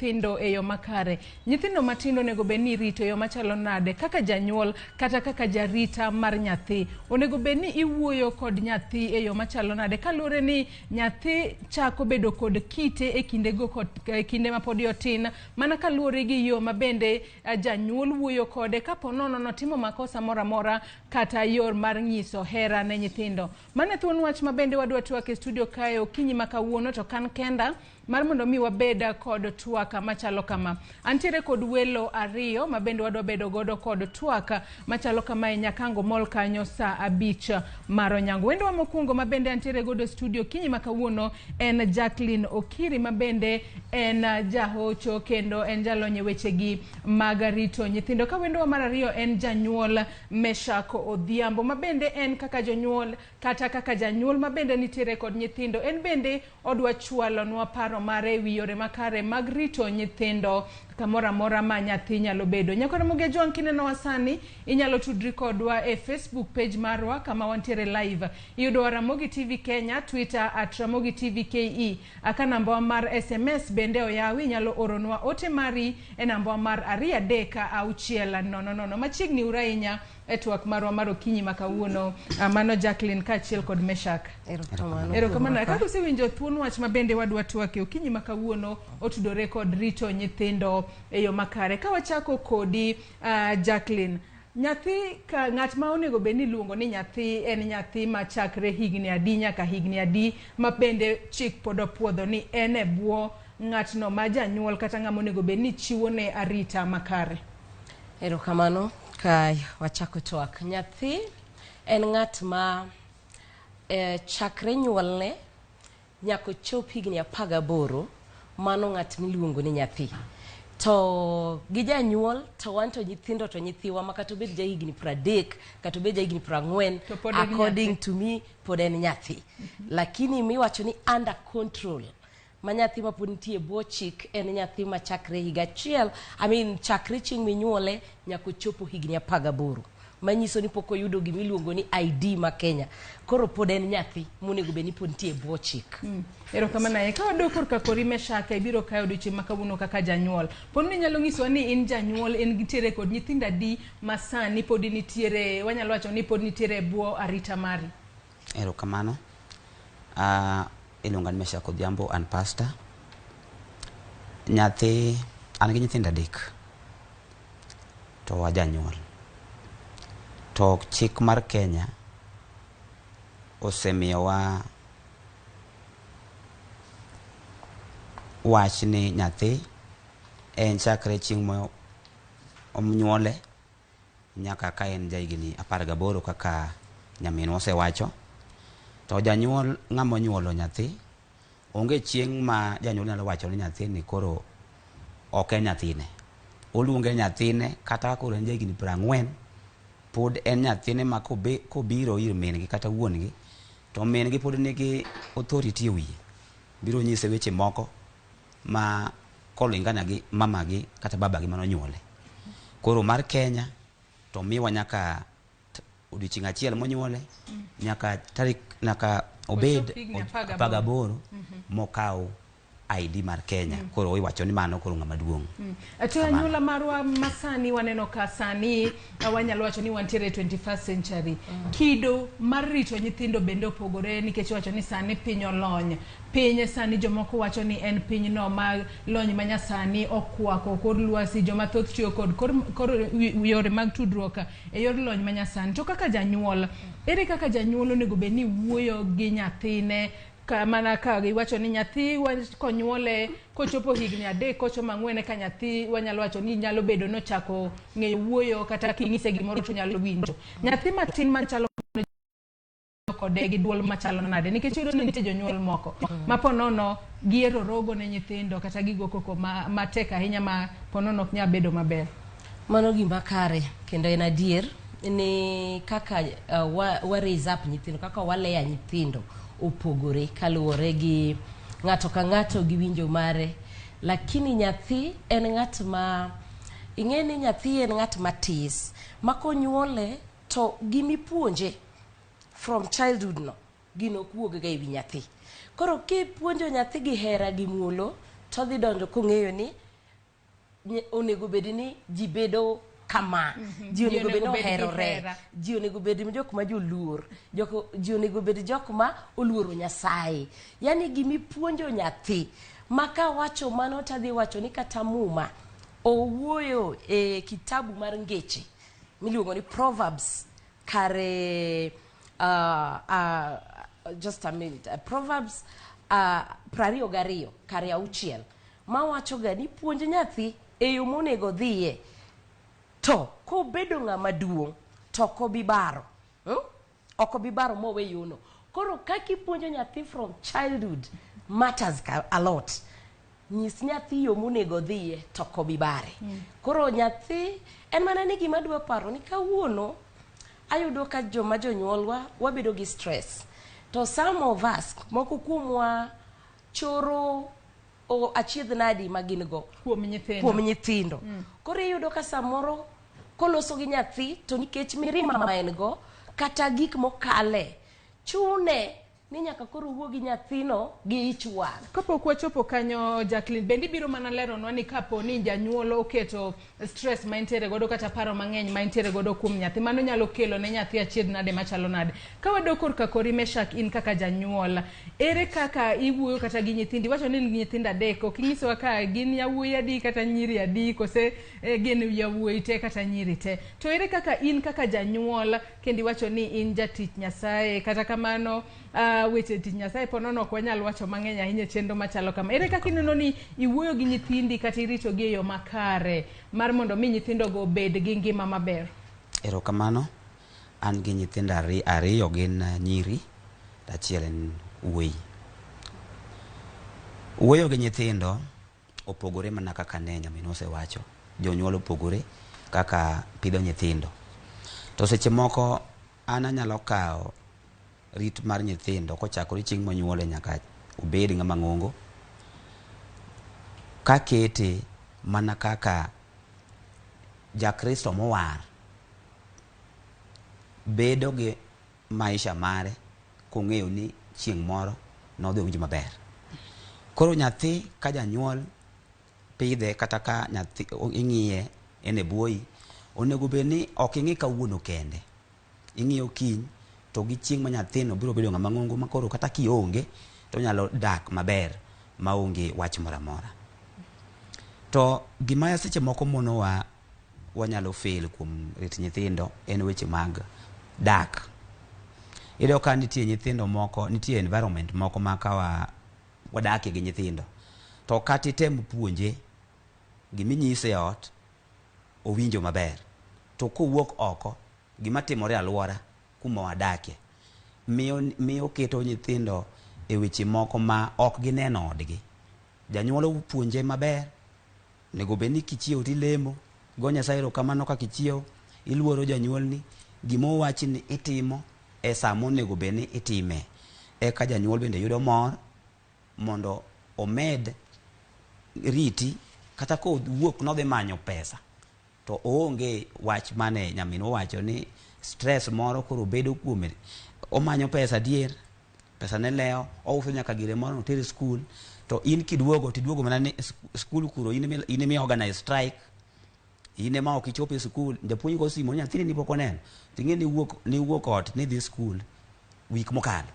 nyithindo e yo makare. Nyithindo matindo onego bed ni irito e yo machalo nade kaka janyuol kata kaka jarita mar nyathi. Onego bed ni iwuoyo kod nyathi e yo machalo nade kaluwore ni nyathi chako bedo kod kite e kindego kod e kinde ma podi otin mana kaluwore gi yo ma bende eh, janyuol wuoyo kode kapo nono notimo makosa moro amora kata yor mar nyiso hera ne nyithindo. Mano e thuon wach ma bende wadwa twak e studio kae okinyi ma kawuono to kan kenda mar mondo mi wabed kod twak machalo kama. Antiere kod welo ariyo ma bende wadwa bedo godo kod twak machalo kama e Nyakango Mall kanyo saa 5 mar onyango. Wendowa mokwongo ma bende antiere godo e studio okinyi ma kawuono en Jacqueline Okiri ma bende en jahocho kendo en jalony e wechegi mag rito nyithindo. Ka wendowa mar ariyo en janyuol Meshak Odhiambo ma bende en kaka jonyuol kata kaka janyuol ma bende nitiere kod nyithindo en bende odwa chwalonwa paro mare e wi yore makare mag rito nyithindo kamoro amora ma nyathi nyalo bedo. Nyakwar Ramogi Ajwang' kinenowa sani inyalo tudri kodwa e Facebook page marwa kama wantiere live. Iyudowa Ramogi TV Kenya, Twitter at Ramogi TV KE. Aka nambawa mar SMS bende oyawi inyalo oronwa ote mari e nambawa mar 23600. Machiegni uru ahinya e twak marwa mar okinyi ma kawuono. Ah, mano Jacqueline kaachiel kod Meshak. Erokamano. Erokamano. Kaka usewinjo thuon wach ma bende wadwa twak e okinyi ma kawuono otudore kod rito nyithindo e yo makare. Ka wachako kodi Jacqueline, nyathi ka ng'at ma onego bed ni iluongo ni nyathi en nyathi ma chakre higni adi nyaka higni adi ma bende chik pod opuodho ni en e bwo ng'atno ma janyuol kata ng'ama onego bed ni chiwo ne arita makare. Erokamano ka wachako twak. Nyathi en ng'at ma eh, chakre nyuolne nyaka ochop higni 18, mano ng'at miluongo ni nyathi. To gi janyuol to wan to nyithindo to nyithiwa ma kata obed ja higni 30 kata obed ja higni 40 To pod en according nyathi. to me pod en nyathi. Lakini miwacho ni under control ma nyathi ma pod nitie e bwo chik en nyathi ma chakre higa achiel I mean chakre chieng' minyuole nyaka ochopo higni 18 manyiso ni pok oyudo gima iluongo ni ID ma Kenya koro pod en nyathi monego bed ni pod nitie e bwo chik. Erokamano ahinya. Ka wadok korka kori Meshak, ibiro kae odiochieng' ma kawuono kaka janyuol. Pod ni inyalo nyisowa ni in janyuol, in nitiere kod nyithindo adi ma sani podi nitiere, wanyalo wacho ni pod nitiere e bwo arita mari? Erokamano. Iluonga ni Meshak Odhiambo, an pastor. Nyathi, an gi nyithindo 3 to ajanyuol. To chik mar Kenya osemiyowa wach ni nyathi en chakre chieng' ma onyuole nyaka ka en jahigni 18 kaka nyaminwa osewacho. To janyuol ng'ama onyuolo nyathi, onge chieng' ma janyuol nyalo wacho ni nyathini koro ok en nyathine. Oluonge nyathine kata ka koro en jahigni 40, pod en nyathine ma kobiro ir min gi kata wuon gi, to min gi pod nigi authority e wiye. Biro nyise weche moko ma kolingana gi mama gi kata baba gi manonyuole. Koro mar Kenya to miwa nyaka odiochieng' achiel monyuole nyaka tarik nyaka obed Ochop higni 18. 18 mokaw ID mar Kenya. Koro iwacho ni mano koro ng'ama duong'. To Kamano. anyuola marwa masani waneno ka sani wanyalo wacho ni wantiere e 21st century. Kido mar rito nyithindo bende opogore nikech iwacho ni sani piny olony. Piny sani jomoko wacho ni en pinyno ma lony manyasani okwako kor lwasi, joma thoth tiyo kod kor, kor yore mag tudruok e yor lony manyasani. To kaka janyuol, ere kaka janyuol onego bed ni wuoyo gi nyathine ka mana ka iwacho ni nyathi konyuole kochopo higni 3 kochomo 4 ka nyathi wanyalo wacho ni nyalo bedo nochako ng'eyo wuoyo kata kinyise gimoro to nyalo winjo. Nyathi matin machalo kode gi duol machalo nade nikech iyudo ni nitie jonyuol moko ma ponono giero rogo ne nyithindo kata gigo koko matek ahinya ma ponono ok nyal bedo maber. Mano gima kare kendo en adier ni kaka wa raise up nyithindo kaka waleya nyithindo opogore kaluwore gi ng'ato ka ng'ato gi winjo mare, lakini nyathi en ng'at ma ing'e ni nyathi en ng'at matis ma konyuole to gimipuonje from childhood no gino ok wuog ga ewi nyathi. Koro kipuonjo nyathi gi hera gi muolo to odhi donjo kong'eyo ni Onego bed ni ji bedo kama. Ji onego bed ni onego bed gi oherore. hera. Ji onego bed jok ma joluor. Ji onego bed jok ma oluoro Nyasaye. Yani gimipuonjo nyathi ma kawacho mano tadhi wacho ni kata Muma owuoyo e kitabu mar ngeche miluongo ni Proverbs kare just a minute, Proverbs 22 kare 6 mawacho ga ni puonj nyathi e yo monego dhiye to kobedo ng'ama duong' to ok obi baro, Ok obi baro mowe yono. Koro kaka ipuonjo nyathi from childhood matters a lot. Nyis nyathi yo monego odhiye to ok obi bare. Koro nyathi en mana ni gima adwa paro ni kawuono ayudo ka joma jonyuolwa wabedo gi stress. To some of us, moko kuomwa choro o achiedh nadi ma gin go kuom nyithindo. Kuom nyithindo. Koro iyudo ka samoro koloso gi nyathi to nikech mirima ma en go kata gik mokale chune ni nyaka koro wuo gi nyathino gi ich wang'. Kapok wachopo kanyo, Jacqueline, bende ibiro mana leronwa ni kapo ni janyuol oketo stress ma entiere godo kata paro mang'eny ma entiere godo kuom nyathi, mano nyalo kelo ne nyathi achiedh nade machalo nade? Ka wadok korka kori Meshak, in kaka janyuol, ere kaka iwuoyo kata gi nyithindi? Iwacho ni in gi nyithindo adek, ok inyisowa ka gin yawuoyi adi kata nyiri adi, kose gin yawuoyi te kata nyiri te. To ere kaka in kaka janyuol, kendo iwacho ni in jatich Nyasaye, kata kamano weche tich Nyasaye po nono ok wanyal wacho mang'eny ahinya e chenro machalo kama. Ere kaka ineno ni iwuoyo gi nyithindi kata iritogi e yo makare mar mondo mi nyithindogo obed gi ngima maber? Erokamano. An gi nyithindo ariyo gin nyiri, to achiel en wuoyi. Wuoyo gi nyithindo opogore mana kaka ne nyaminwa osewacho. Jonyuol opogore kaka pidho nyithindo. To seche moko an anyalo kawo rit mar nyithindo kochakore chieng' monyuole nyaka obed ng'ama ng'ongo, kakete mana kaka Jakristo mowar bedo gi maisha mare kong'eyo ni chieng' moro nodhi owinj maber. Koro nyathi ka janyuol pidhe kata ka nyathi ing'iye en e buoyi, onego bed ni ok ing'i kawuono kende. Ing'iyo kiny to gi chieng' ma nyathino biro bedo ng'ama ng'ongo ma koro kata kionge to onyalo dak maber maonge wach moro amora. To gima seche moko monowa wanyalo fail kuom rito nyithindo en weche mag dak. Iyudo ka nitie nyithindo moko, nitie environment moko ma ka wadakie gi nyithindo to kata item puonje giminyise e ot owinjo maber, to kowuok oko gima timore e aluora kuma wadakie miyo keto nyithindo e weche moko ma ok gineno odgi. Janyuol opuonje maber, onego bed ni kichiewo tilemo, go Nyasaye erokamano kaka ichiewo, iluoro janyuolni, gima owachni itimo e saa monego bed ni itime. Eka janyuol bende yudo mor mondo omed riti kata kowuok nodhi manyo pesa to oonge wach mane nyaminwa owacho ni stress moro koro bedo kuome. Omanyo pesa adier, pesa ne lewo, ouso nyaka gire moro noter e skul, to in kiduogo tiduogo mana ni skul kuro in ema organize strike, in ema ok ichopo e skul, japuonj go simu nyathini ni pok oneno, ting'e ni niwuok ot nidhi skul wik mokalo.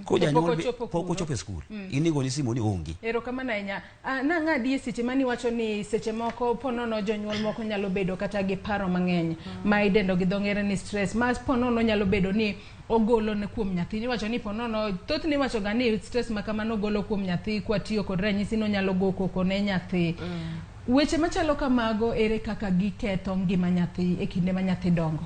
Koro To janyuol pok ochopo pok kuno. ochopo e skul. In igoni simu ni onge. Erokamano ahinya. Nang'adi e seche mane iwacho ni seche moko ponono jonyuol moko nyalo bedo kata gi paro mang'eny ma idendo gi dho ngere ni stress, ma ponono nyalo bedo ni ogolo ne kuom nyathi. Iwacho ni ponono, thothne iwacho ga ni stress ma kamano golo kuom nyathi kwatiyo kod ranyisi ni onyalo go koko ne nyathi. Weche machalo kamago ere kaka giketho ngima nyathi e kinde ma nyathi dongo?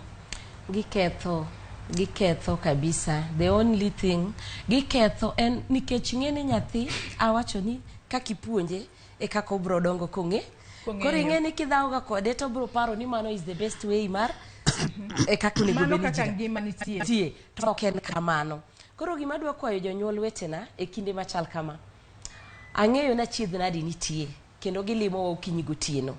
Giketho kabisa. The only thing giketho en nikech ing'e ni nyathi awacho ni kaka ipuonje e kaka obro dongo kong'e. Kong'eyo. Koro ing'e ni kidhawo ga kode to obro paro ni mano is the best way mar e kaka onego Mano bed ni kaka ji ngima nitie. nitie, to ok en kamano. Koro gima adwa kwayo jonyuol wetena e kinde machal kama, ang'eyo ni achiedh nadi nitie kendo gilimowa okinyi gotieno.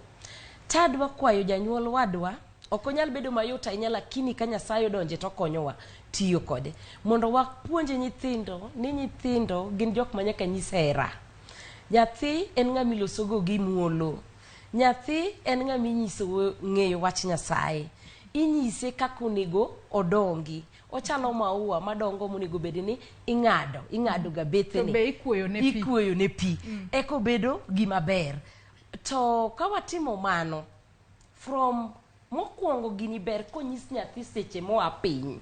Tadwa kwayo janyuol wadwa, ok onyal bedo mayot ahinya lakini ka Nyasaye odonje to okonyowa tiyo kode mondo wapuonje nyithindo ni nyithindo gin jok ma nyaka nyis hera. Nyathi en ng'ama ilosogo gi muolo. Nyathi en ng'ama inyiso ng'eyo wach Nyasaye. Inyise kaka onego odongi. Ochalo maua madongo monego bed ni ing'ado, ing'ado ga To bethene. be ikuoyo ne pi. Ikuoyo ne pi. Eka obedo gima ber. To ka watimo mano, from mokwongo gini ber konyis nyathi seche moa piny.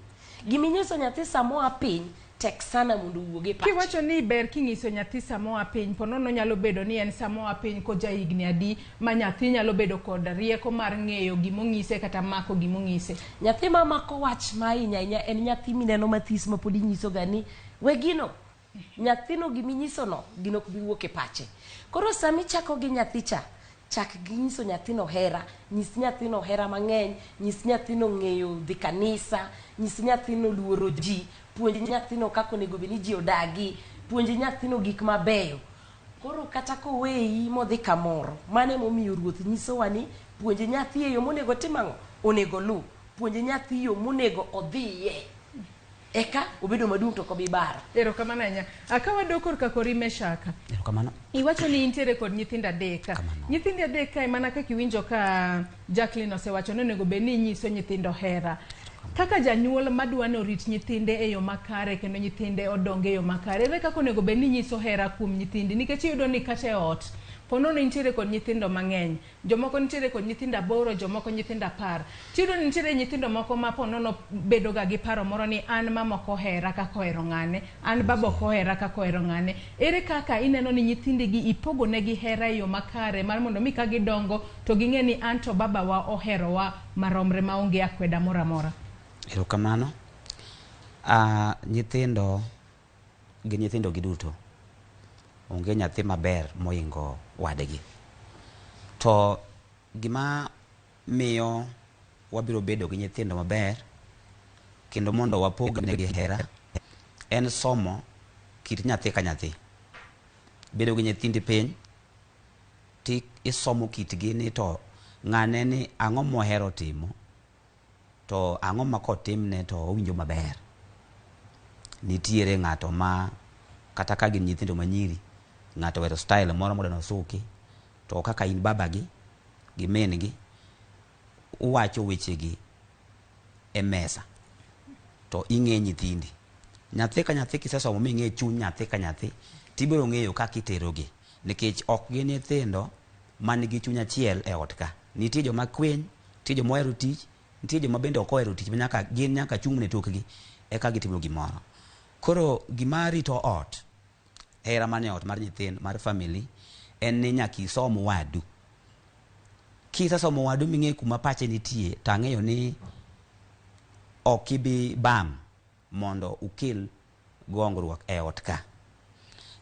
Giminyiso nyathi sama oa piny tek sana mondo owuog e pache. Kiwacho ni ber king'iso nyathi sama oa piny, po nono nyalo bedo ni en sama oa piny koja higni adi ma nyathi nyalo bedo kod rieko mar ng'eyo gimong'ise kata mako gimong'ise. Nyathi mamako wach ma ahinya ahinya en nyathi mineno mathis ma pod inyiso ga ni we gino. Nyathino giminyiso no, gino ok bi wuok e pache. Koro sama ichako gi nyathi cha, chak gi nyiso nyathino hera, nyis nyathino hera mang'eny, nyis nyathino ng'eyo dhi kanisa, nyis nyathino luoro ji, puonj nyathino kaka onego bed ni ji odagi, puonj nyathino gik mabeyo. Koro kata koweyi modhi kamoro, mano emomiyo ruoth nyisowa ni puonj nyathi e yo monego otim ang'o? Onego oluw. Puonj nyathi yo monego odhiye. Eka obedo maduong' to ok obi baro. Erokamano ahinya. Ka wadok korka kori Meshaka. Erokamano. Iwacho ni intiere kod nyithindo adek. Kamano. Nyithindo adek kae mana kaka iwinjo ka Jacqueline osewacho ni onego bed ni inyiso nyithindo hera. Kaka janyuol madwa ni orit nyithinde e yo makare kendo nyithinde odong e yo makare, ere kaka onego bed ni inyiso hera kuom nyithindi? Nikech iyudo ni kata e ot, po nono intiere kod nyithindo mang'eny, jomoko nitiere kod nyithindo 8, jomoko nyithindo 10. Tiyudo ni nitiere nyithindo moko ma po nono bedo ga gi paro moro ni an mama ok ohera kaka ohero ng'ane, an baba ok ohera kaka ohero ng'ane. Ere kaka ineno ni nyithindigi ipogo negi hera e yo makare mar mondo mi ka gidongo to ging'e ni an to babawa oherowa maromre maonge akweda moro amora? Erokamano. Nyithindo gin nyithindo giduto. Onge nyathi maber moingo wadgi. To gima miyo wabiro bedo gi nyithindo maber kendo mondo wapog negi hera en somo kit nyathi ka nyathi. Bedo gi nyithindi piny ti isomo kitgi ni to ng'ane ni ang'o mohero timo to ang'o ma kotimne to owinjo maber. Nitiere ng'ato ma kata ka gin nyithindo manyiri, ng'ato ohero style moro modwa nosuki, to kaka in babagi gi min gi, uwacho wechegi e mesa to ing'e nyithindi. Nyathi ka nyathi kisesomo ming'e chuny nyathi ka nyathi, tibiro ng'eyo kaka iterogi. Nikech ok gin nyithindo man gi chuny achiel e ot ka. Nitie joma kwiny, nitie joma ohero tich, nitie joma bende ok ohero tich, ma gin nyaka chung' ne tokgi eka gitimo gimoro. Koro gima rito ot, hera manie ot mar nyithindo, mar family, en ni nyaka isom wadu. Kisesomo wadu ming'e kuma pache nitie, to ang'eyo ni ok ibi bam mondo ukel gongruok e ot ka.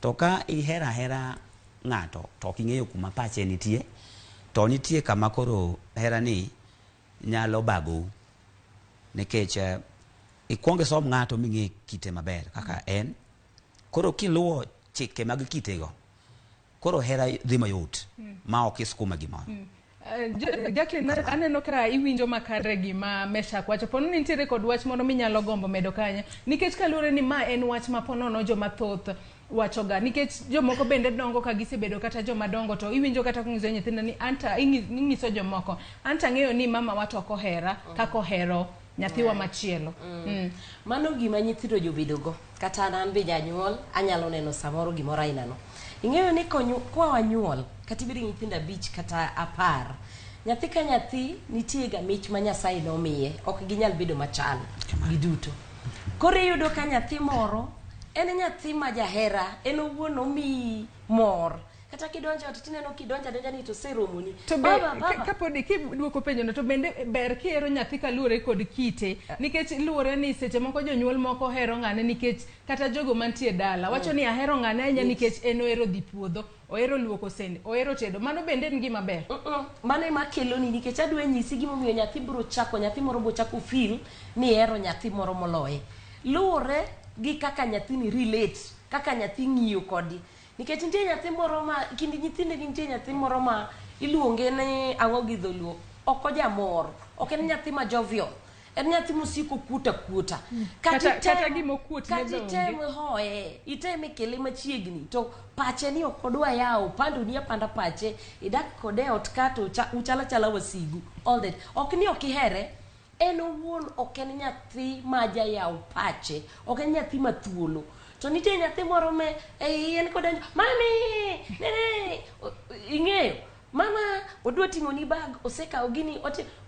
To ka ihero ahera ng'ato to ok ing'eyo kuma pache nitie, to nitie kama koro hera ni nyalo bagou. Nikech ikuong isom ng'ato ming'e kite maber kaka en. Koro kiluwo chike mag kitego, koro hera dhi mayot ma ok iskuma gimoro. Jacqueline, aneno ka iwinjo makare gima Meshak wacho. Po ni nitiere kod wach moro minyalo gombo medo kanyo, nikech kaluwore ni ma en wach ma po nono joma thoth wachoga, nikech jomoko bende dongo ka gisebedo kata joma dongo to iwinjo kata kong'iso nyithindo ni anta ing'iso jomoko anta ng'eyo ni mama wa to ok ohera kaka ohero nyathiwa machielo. Mano gima nyithindo jobedogo. Kata an be janyuol anyalo neno samoro gimoro aina no. Ing'eyo ni kwa wanyuol kata ibed gi nyithindo 5 kata 10, nyathi ka nyathi nitie ga mich ma Nyasaye nomiye, ok ginyal bedo machal giduto. Koro iyudo ka nyathi moro en nyathi ma jahera, en owuon omiyi mor. Kata kidonjo ot tineno kidonjo adonja ni to oseromoni. To be, Baba, baba. Kapod kiduoko penjono, to bende ber kihero nyathi kaluwore kod kite, nikech luwore ni seche moko jonyuol moko hero ng'ane nikech kata jogo mantie dala wacho ni ahero ng'ane ahinya nikech en ohero dhi puodho, ohero luoko sende, ohero tedo. Mano bende en gima ber. Mano ema keloni nikech adwa nyisi gimomiyo nyathi biro chako, nyathi moro biro chako feel ni ihero nyathi moro moloye. Luwore gi kaka nyathini relate, kaka nyathi ng'iyo kodi. Nikech nitie nyathi moro ma kind nyithinde nitie nyathi moro ma iluonge ni ang'o gi dholuo, ok ojamor, ok en nyathi ma jovial. En nyathi mosiko kuota kuota. Kata gima okuot ne kata be onge. item hoye, item ikele machiegni to pache ni ok odwa yawo, pando ni apanda pache, idak kode e ot ka to uchala chala wasigu all that. Ok ni ok ihere, en owuon ok en nyathi ma jayaw pache, ok en nyathi ma thuolo. To nitie nyathi moro me en kodonjo, mami, nene, ing'eyo, mama odwa ting'o ni bag, osekawo gini,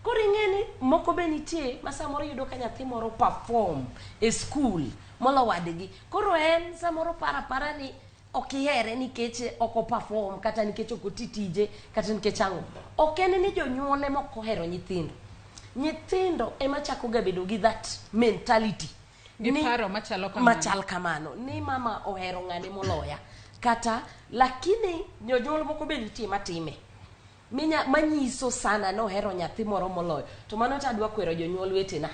koro ing'e ni moko be nitie ma samoro iyudo ka nyathi moro perform e skul molo wadgi. Koro en samoro paro apara ni ok ihere nikech ok o perform, kata nikech ok oti tije, kata nikech ang'o. Ok en ni jonyuol ema ok ohero nyithindo. Nyithindo ema chako ga bedo gi that mentality. Gi paro machalo kamano. Machal kamano. Ni mama ohero ng'ane moloya. Kata, lakini jonyuol moko be nitie matime. Manyiso sana ni ohero nyathi moro moloyo. To mano to adwa kwero jonyuol wetena.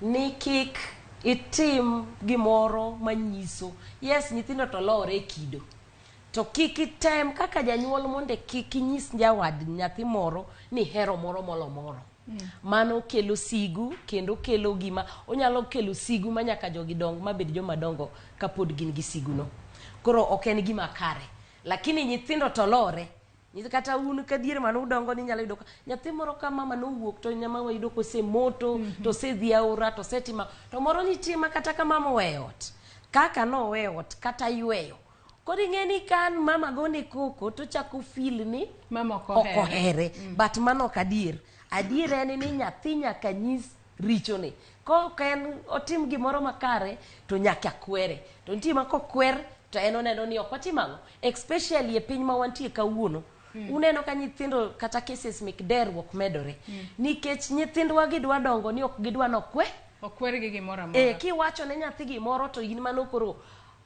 Ni kik itim gimoro manyiso. Yes, nyithindo to lowore e kido. To kik item kaka janyuol mondo kik inyis jawad nyathi moro ni hero moro molo moro. Mano kelo sigu kendo kelo gima onyalo kelo sigu ma nyaka jogi dong mabed joma dongo kapod gin gi siguno. Koro ok en gima kare. Lakini nyithindo to lore. Kata un kadier mane udongo ni inyalo yudo ka nyathi moro ka mama nowuok to mama yudo kosemoto, to osedhi aora, to osetimo, to moro nitie ma kata ka mama oweyo ot, kaka noweyo ot kata yweyo. Koro ing'e ni ka mama gone koko to chako feel ni mama ok ok ohere. But mano ok adier. Adier en ni nyathi nyaka nyis richone. Ka ok en otim gimoro makare to nyaka kwere. To nitie ma kokwer to en oneno ni ok otim ang'o. Especially e piny ma wantie kawuono. Uneno ka nyithindo kata cases mek derruok medore. Nikech nyithindwa gidwa dongo ni ok gidwa nokwe. Okwer gi gimoro amora. Kiwacho ne nyathi gimoro to in mano koro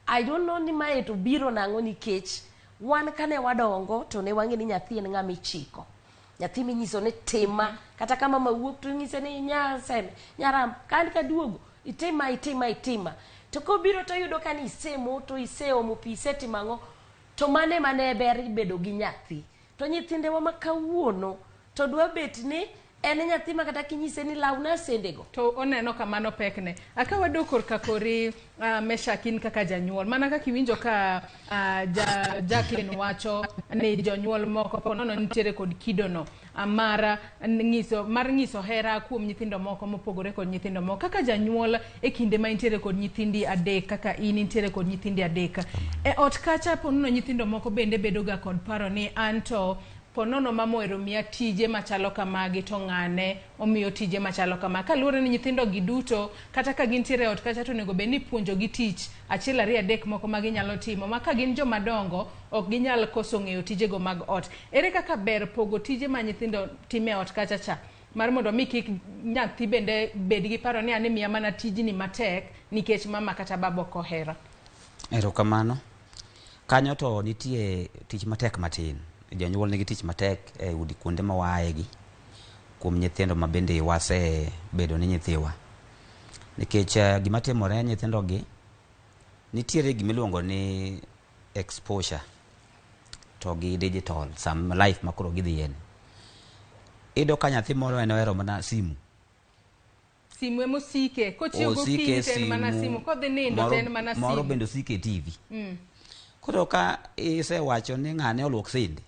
I don't know ni mae to biro nang'o nikech wan kane wadongo to ne wang'e ni nyathi en ng'ama ichiko. Nyathi minyiso ni tima, kata ka mama wuok to inyise ni nyaseme, nyaram, kan kaduogo, itima, itima, itima. To kobiro to yudo ka ni isemoto, iseomo pi, isetimo ang'o, to mane mane ber bedo gi nyathi. To nyithindewa ma kawuono to dwa bet ni en nyathi ma kata kinyise ni lawna sendego. To oneno ka mano pekne. Aka wadok korka kori Meshack in kaka janyuol. Mana kaka iwinjo ka Jacqueline wacho ni jonyuol moko ponono nitiere kod kidono mar nyiso hera kuom nyithindo moko mopogore kod nyithindo moko. Kaka janyuol e kinde ma intiere kod nyithindi adek, kaka in intiere kod nyithindi adek. E ot kacha ponono nyithindo moko bende bedo ga kod paro ni anto ponono mama ohero miya tije machalo kamagi to ng'ane omiyo tije machalo kama. Kaluwore ni nyithindo gi duto kata ka gintiere e ot kacha to onego bed ni ipuonjo gi tich achiel ariyo adek moko ma ginyalo timo ma ka gin joma dongo ok ginyal koso ng'eyo tijego mag ot. Ere kaka ber pogo tije ma nyithindo timo e ot kacha cha mar mondo mi kik nyathi bende bed gi paro ni an imiya mana tijni matek nikech mama kata baba ok ohera? Erokamano. Kanyo to nitie tich matek matin. Jonyuol nigi tich matek e udi kuonde ma waaye gi kuom nyithindo ma bende wasebedo ni nyithiwa. Nikech gima timore nyithindo gi nitiere gima iluongo ni exposure to gi digital sam life ma koro gidhiye ni. Iyudo ka nyathi moro en ohero mana simu. Simu ema osike, kochiew gokinyi to en mana simu, kodhi nindo to en mana simu. Moro bende osike e TV. Koro ka isewacho ni ng'ane oluok sende,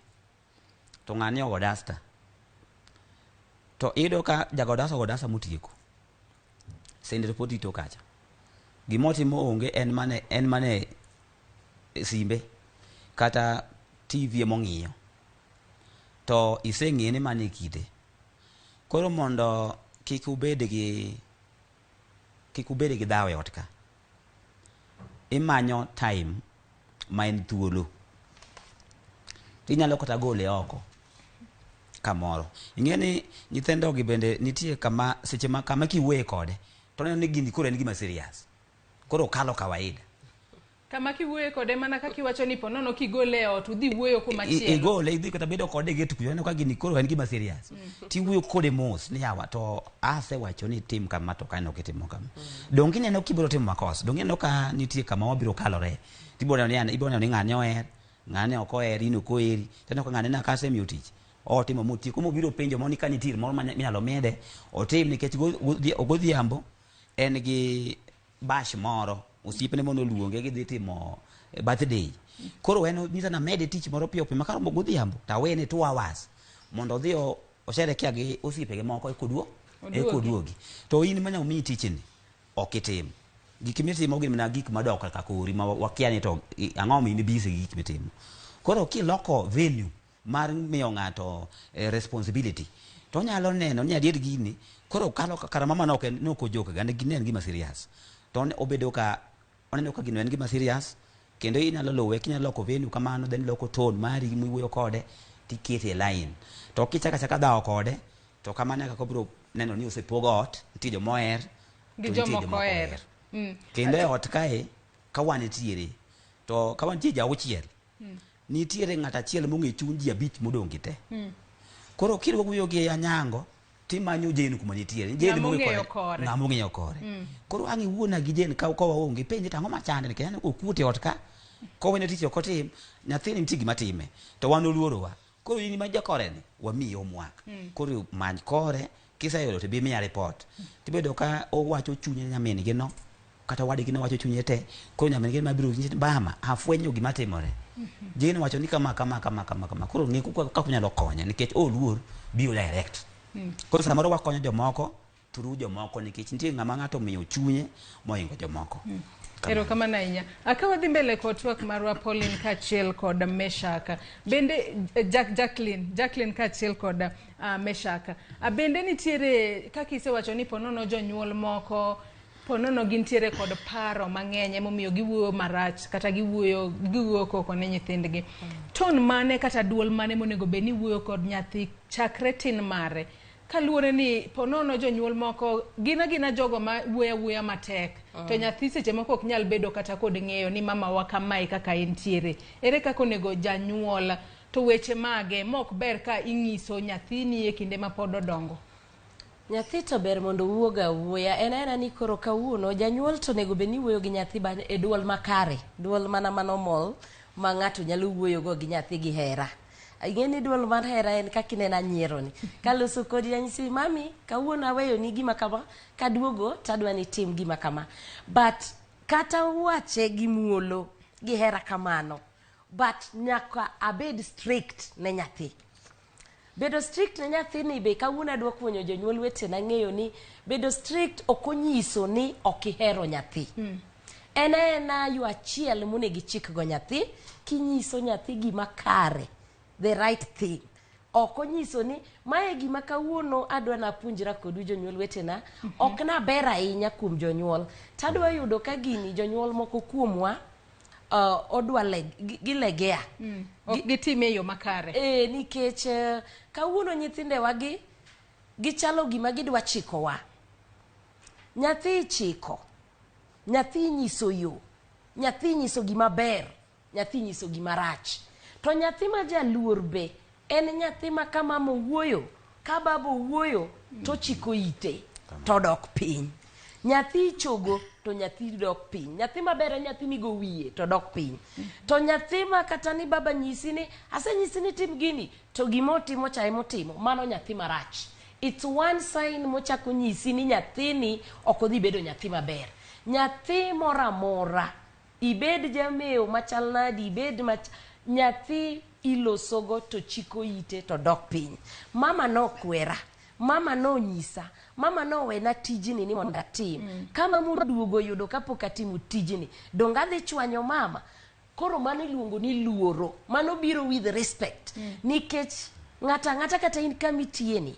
to ng'ane ogo dasta, to iyudo ka jago dasta ogo dasta motieko. Sende to pod rito kacha. Gimotimo onge en mane simbe kata TV emong'iyo. To iseng'iye ni mane kite. Koro mondo kik ubed gi dhawo e ot ka. Imanyo time ma en thuolo. Inyalo kata gole oko kamoro. Ing'e ni nyithindo gi bende nitie kama seche ma kama kiwuoye kode to oneno ni gini koro en gima serious. Koro okalo kawaida. Kama kiwuoye kode mana kaka iwacho ni ponono kigole e ot udhi wuoyo kuma chielo. Igole idhi kata bedo kode e gate kucho ineno ka gini koro en gima serious. Tiwuoyo kode mos ni yawa to asewacho ni tim kama to kaneno kitimo kama. Donge ineno kibiro timo makosa? Donge ineno ka nitie kama wabiro kalore? Tibiro neno ni ng'ane oher, ng'ane ok oher, in ok oheri. Tineno ka ng'ane na kasemiyo tich. Otimo motieko mobiro penjo moni ka nitie moro minyalo mede otim nikech godhiambo en gi bash moro osiepne mono oluonge gidhi timo birthday. Koro en nyisa namede tich moro piyo piyo makaromo godhiambo to awene 2 hours mondo odhi osherekea gi osiepege moko eka oduogi. To in manya omiyi tichni ok itim. Gik mitimo gin mana gik madok kaka kori ma wakia ni to ang'o ma in busy gi gik mitimo. Koro kiloko venue mar miyo ng'ato responsibility to onyalo neno ni adier gini koro kalo kara mama no ok ojok ga ne en gima serious. To obedo ka oneno ka gino en gima serious kendo inyalo luwe kinyalo loko venue kamano then loko tone mari miwuoyo kode tikete e line. To kichako achaka dhawo kode to kamano e kaka obiro neno ni osepog ot, nitie joma oher gi joma ok oher. Kendo e ot kae ka wantiere to ka wantie ji auchiel nitiere ng'at achiel mong'e chuny ji abich modong' gi te. Koro kidwa wuoyo gi Anyango timanyo Jane kuma nitiere. Jane mong'eyo kore. Ng'ama ong'eyo kore. Koro ang' iwuona gi Jane ka waonge ipenje to ang'o machande nikech aneno kokuot e ot ka kowene tich ok otim nyathini nitie gima time to wan oluorowa. Koro in ma jakore ni wamiyi homework. Koro many kore kiseyudo to bi miya report. Tibedo ka owacho chunye nyamin gi no kata wadgi no wacho chunye te koro nyamin gi mabiro nyisi mama afwenyo gima timore. Jane wacho ni kama kama kama kama kama koro ng'e kaka unyalo konye nikech oluor biro direct. Koro samoro wakonyo jomoko through jomoko nikech nitie ng'ama ng'ato omiyo chunye mohingo jomoko. Erokamano ahinya. Ka wadhi mbele kod twak marwa Pauline kaachiel kod Meshak. Bende Jacqueline kaachiel kod Meshak. Bende nitiere kaka isewacho ni ponono jonyuol moko ponono gintiere kod paro mang'eny emomiyo giwuoyo marach kata giwuoyo koko ne nyithindgi. Tone mane kata duol mane monego bed ni wuoyo kod nyathi chakre tin mare? Kaluwore ni ponono jonyuol moko gin agina jogo ma wuoyo awuoya matek to nyathi seche moko ok nyal bedo kata kod ng'eyo ni mama wa kamae kaka entiere. Ere kaka onego janyuol to weche mage mok ber ka ing'iso nyathini e kinde ma pod odongo? Nyathi to ber mondo owuog awuoya. En aena ni koro kawuono janyuol to onego bed ni wuoyo gi nyathi e duol makare, duol mana manomol ma ng'ato nyalo wuoyogo gi nyathi gi hera. Ing'e ni duol mar hera en kaka ineno anyieroni. Kaloso kodi anyisi mami kawuono aweyoni gima kama kaduogo tadwa ni itim gima kama. But kata wache gi muolo gi hera kamano, but nyaka abed strict ne nyathi. Bedo strict ne nyathini be kawuono adwa puonjo jonyuol wetena ng'eyo ni bedo strict ok onyiso ni ok ihero nyathi. En aena yo achiel monego ichik go nyathi kinyiso nyathi gima kare, the right thing. Ok onyiso ni mae gima kawuono adwa napuonjra kodu jonyuol wetena, ok naber ahinya kuom jonyuol. Tadwa yudo ka gini jonyuol moko kuomwa odwa gilegea. Ok gitime e yo makare. Nikech kawuono nyithindewagi gichalo gima gidwa chikowa. Nyathi ichiko, nyathi inyiso yo, nyathi inyiso gima ber, nyathi inyiso gima rach. To nyathi ma jaluor be en nyathi ma ka mama owuoyo, ka baba owuoyo to chiko ite to dok piny. Nyathi ichogo to nyathi dok piny. Nyathi maber en nyathi migo wiye to dok piny. To nyathi ma kata ni baba nyisi ni asenyisi ni tim gini to gima otimo cha emotimo, mano nyathi marach. It's one sign mochako nyisi ni nyathini ok odhi bedo nyathi maber. Nyathi moro amora, ibed jamewo machal nadi, ibed nyathi ilosogo to chiko ite to dok piny. Mama nokwera, mama nonyisa, mama nowena tijni ni mondo atim. Ka mama oduogo yudo kapok atimo tijni, donge adhi chwanyo mama? Koro mano iluongo ni luoro. Mano biro with respect. Nikech ng'ato ang'ata kata in kama itiye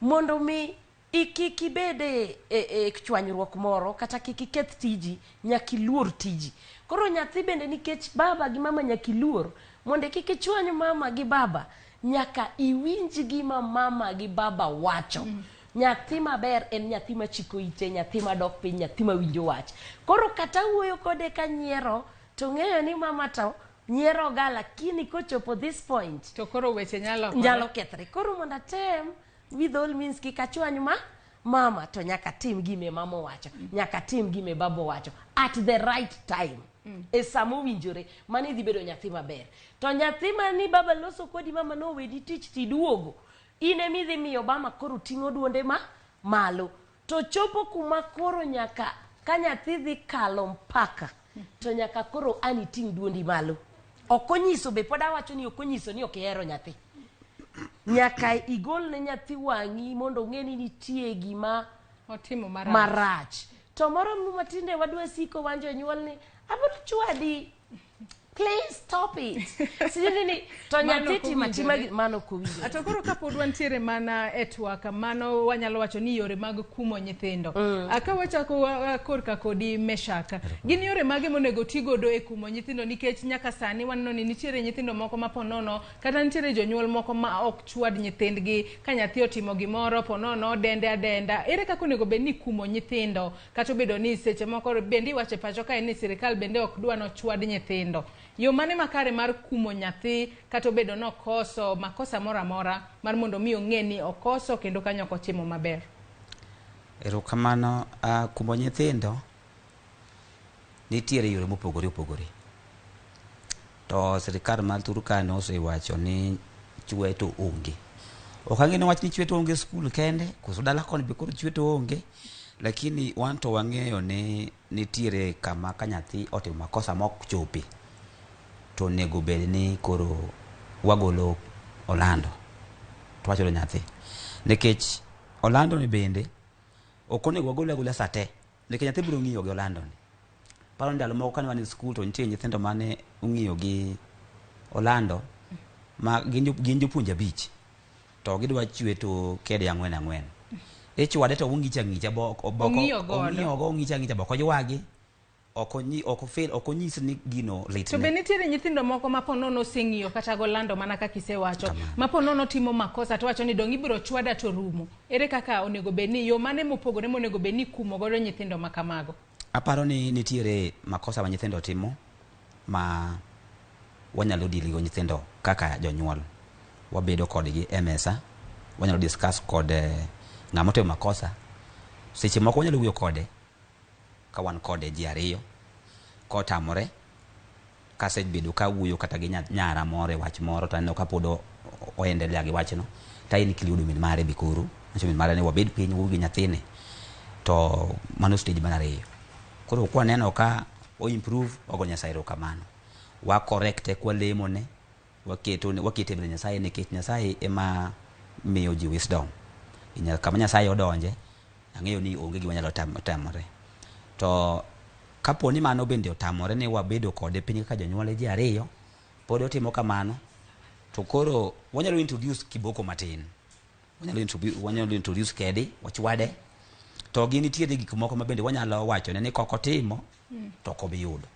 mondo mi kik ibed e chwanyruok moro kata kik iketh tiji, nyaka iluor tiji. Koro nyathi bende nikech baba gi mama nyaka iluor, mondo kik ichwany mama gi baba, nyaka iwinj gima mama gi baba wacho. Nyathi maber en nyathi machiko ite, nyathi madok piny, nyathi mawinjo wach. Koro kata wuoyo kode kanyiero, to ng'eyo ni mama to nyiero ga, lakini kochopo this point to koro weche nyalo kethre. Koro mondo atem with all means kik achwany ma mama, to nyaka tim gime mama owacho, nyaka tim gime baba owacho at the right time. E sa mowinjore, mano idhi bedo nyathi maber. To nyathi mani baba loso kodi mama noweni tich tiduogo, in ema idhi miyo Obama koro ting'o duonde ma malo. To chopo kuma koro nyaka ka nyathi dhi kalo mpaka to nyaka koro an iting' duondi malo. Ok onyiso be pod awacho ni ok onyiso ni ok ihero nyathi. Nyaka igol ne nyathi wang'i mondo ong'e ni nitie gima otimo marach. Marach. To moro matinde wadwa siko wan jonyuol ni abiro chwadi. Please stop it. Sijui nini to Mano nyathi ok timo atima owinjore. mano ok owinjore. To koro kapod wantiere mana e twak, mano wanyalo wacho ni yore mag kumo nyithindo. Ka wachako korka kodi Meshak, gin yore mage monego ti godo e kumo nyithindo nikech nyaka sani waneno ni nitiere nyithindo moko ma ponono kata nitiere jonyuol moko ma ok chwad nyithindgi ka nyathi otimo gimoro ponono dende adenda. Ere kaka onego bed ni ikumo nyithindo kata obedo ni seche moko bende iwacho e pacho kae ni sirikal bende ok dwa nochwad nyithindo. Yo mane makare mar kumo nyathi kata obedo nokoso makosa moro amora mar mondo mi ong'e ni okoso kendo kanyo ok otimo maber? Erokamano. Kumo nyithindo nitiere yore mopogore opogore. To sirikal mar Turkana osewacho ni chwe to onge. Ok ang'e ni wach ni chwe to onge e skul kende, koso dala koni be koro chwe to onge. Lakini wan to wang'eyo ni nitiere kama ka nyathi otimo makosa mok chopi, to onego bed ni koro wagolo olando to wachulo nyathi. Nikech olando ni bende ok onego wagole agola sa te, nikech nyathi biro ng'iyo gi olando ni. Paro ni ndalo moko kane wan e skul to nitie nyithindo mane ong'iyo gi olando ma gin jopuonje 5 to gidwa chwe to kede 4 4. Ichwade to ong'icha ng'icha bo Ong'iyo godo. ong'iyo go ong'icha ng'icha bo ok oywagi. Ok onyi, ok ofil, ok onyis ni gino litne. To be nitiere nyithindo moko ma ponono oseng'iyo kata golando mana kaka isewacho. Kamano. Ma ponono timo makosa to wacho ni dong' ibiro chwada to rumo. Ere kaka onego bed ni yo mane mopogore monego bed ni ikumo godo nyithindo ma kamago? Aparo ni nitiere makosa ma nyithindo timo ma wanyalo deal go nyithindo kaka jonyuol. Wabedo kodgi e mesa, wanyalo discuss kod ng'ama otimo makosa. Seche moko wanyalo wuoyo kode ka wan kode ji 2, kotamore kasebedo ka wuoyo kata gi nyara moro e wach moro to aneno ka pod oendelea gi wachno, to a include min mare be koro. Anyiso min mare ni wabed piny wawuo gi nyathini. To mano stage mar 2. Koro kwaneno ka o improve, wago Nyasaye erokamano. Wa correct kwalemone, wakete e mbele Nyasaye nikech Nyasaye ema miyo ji wisdom. Kama Nyasaye odonje, ang'eyo ni onge gima nyalo tamore. To kapo ni mano bende otamore ni wabedo kode piny kaka jonyuol ji 2, pod otimo kamano, to koro wanyalo introduce kiboko matin. Wanyalo introduce kedi, wachwade. To gin nitiere gik moko ma bende wanyalo wachone ni kok otimo, to ok obi yudo.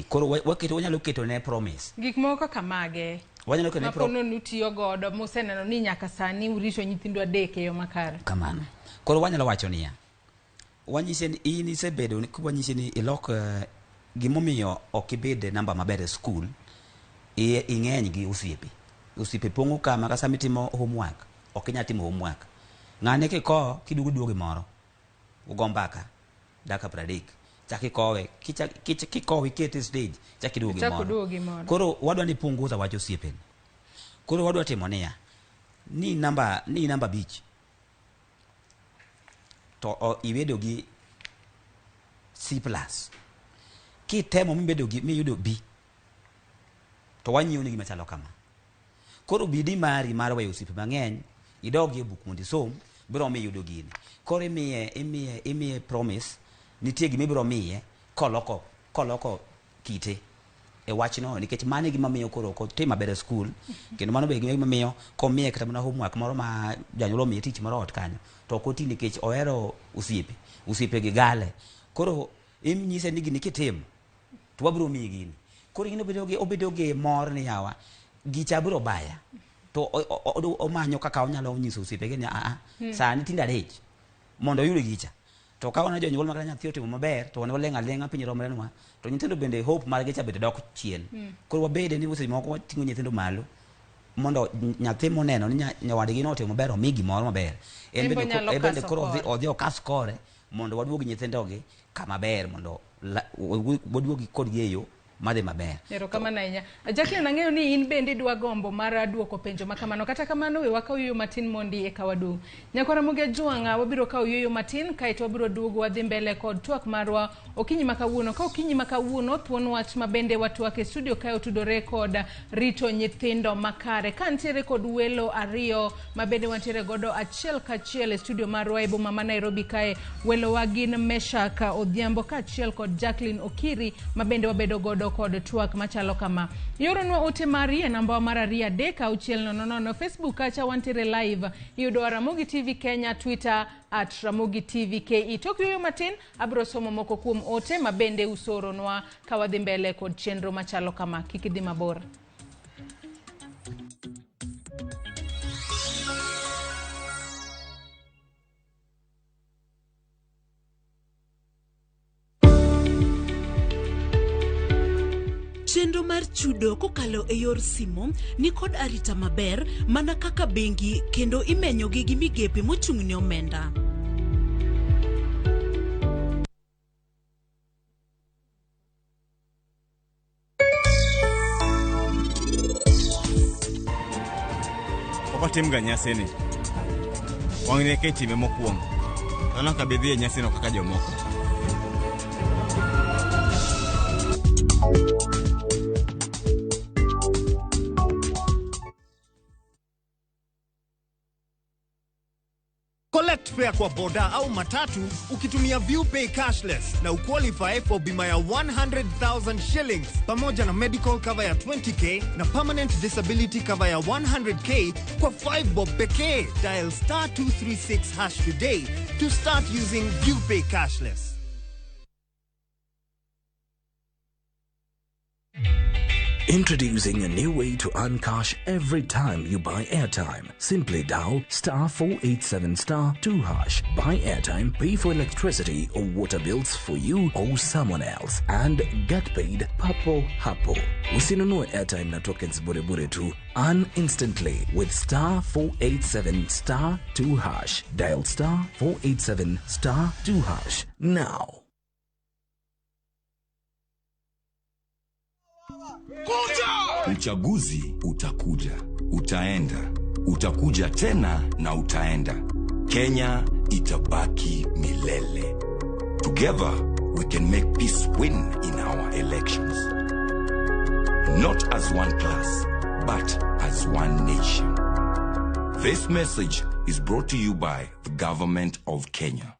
Koro wanyalo keto ne promise. Gik moko kaka mage? Wanyalo keto ne Ma ponono utiyo godo, museneno ni nyaka sani urito nyithindu 3 e yo makare. Kamano. Koro wanyalo wacho niya, wanyise ni in isebedo ni, wanyise ni ilok gimomiyo ok ibed e namba maber e skul, ing'eny gi osiepe. Osiepe pong'o kama ka sama itimo homework, ok inyal timo homework. Ng'ane kikowo, kiduogo duogo gimoro, ugo mbaka, dakika 30. Chak ikowe, kikowe ikete e stage, chak iduogo Chak gimoro. oduogo gimoro. Koro wadwa ni punguza wach osiepeni. Koro wadwa timo niya, ni namba 5. To ibedo gi C plus. Kitemo mibedo gi, miyudo B, to wanyiewo ni gima chalo kama. Koro bidii mari mar weyo osiepe mang'eny, idog e buk mondo isom, biro miyo iyudo gini. Koro imiye promise, nitie gima ibiro miye koloko kite e wachno, nikech mano e gima miyo koro ok otim maber e skul, kendo mano be e gima miyo komiye kata mana homework moro ma janyuol omiye tich moro ot kanyo, to ok oti nikech ohero osiepe, osiepe gi gale. Koro inyise ni gini kitimo, to wabiro miyi gini. Koro gini obedo gi mor ni yawa, gicha biro baya. To omanyo kaka onyalo nyiso osiepege ni sani tinde arich, mondo oyud gicha. To ka wan jonyuol ma kata nyathi otimo maber, to wan waleng' aleng'a piny romrenwa, to nyithindo bende hope margi cha bende dok chien. Koro wabede ni seche moko wating'o nyithindo malo, mondo nyathi moneno ni nyawadgi notimo maber, omi gimoro maber. En En bende be onyalo en bende kaso koro kore. odhi okas kore, mondo waduog nyithindogi kama ber, mondo Waduogi kodgi e yo madhi maber. Erokamano ahinya. Jacqueline, ang'eyo ni in bende idwa gombo mar duoko penjo ma kamano. Kata kamano, we wakaw yueyo matin mondi eka waduog. Nyakwara Ramogi Ajwang'a, wabiro kawo yueyo matin kaeto wabiro duogo wadhi mbele kod twak marwa okinyi ma kawuono. Ka okinyi ma kawuono, thuon wach ma bende watwak e studio kae otudore kod rito nyithindo makare. Ka ntiere kod welo ariyo ma bende wantiere godo achiel kachiel e studio marwa e boma ma Nairobi kae. Welowa gin Meshak Odhiambo kaachiel kod Jacqueline Okiri ma bende wabedo godo kod twak machalo kama. Ioronwa ote mari e namba mar 23600. Facebook kacha wantiere live. Iyudo Ramogi TV Kenya, Twitter at Ramogi TV KE. Tok yueyo matin, abiro somo moko kuom ote ma bende usoronwa ka wadhi mbele kod chenro machalo kama. Kik idhi mabor. Chenro mar chudo kokalo e yor simo nikod arita maber mana kaka bengi kendo imenyogi gi migepe mochung' ne omenda. Ok otimga nyasini. Wang'ni eka itime mokwongo. To an ok abi dhi e nyasino kaka jomoko. Collect fare kwa boda au matatu ukitumia ViewPay cashless na uqualify for bima ya 100,000 shillings pamoja na medical cover ya 20K na permanent disability cover ya 100K kwa 5 bob pekee. Dial star 236 hash today to start using ViewPay cashless. Introducing a new way to earn cash every time you buy airtime. Simply dial star 487 star 2 hash. Buy airtime, pay for electricity or water bills for you or someone else, and get paid papo hapo. Usinunue airtime na tokens bure bure tu. Earn instantly with star 487 star 2 hash. Dial star 487 star 2 hash now. Uchaguzi utakuja, utaenda, utakuja tena na utaenda. Kenya itabaki milele. Together, we can make peace win in our elections. Not as one class, but as one nation. This message is brought to you by the Government of Kenya.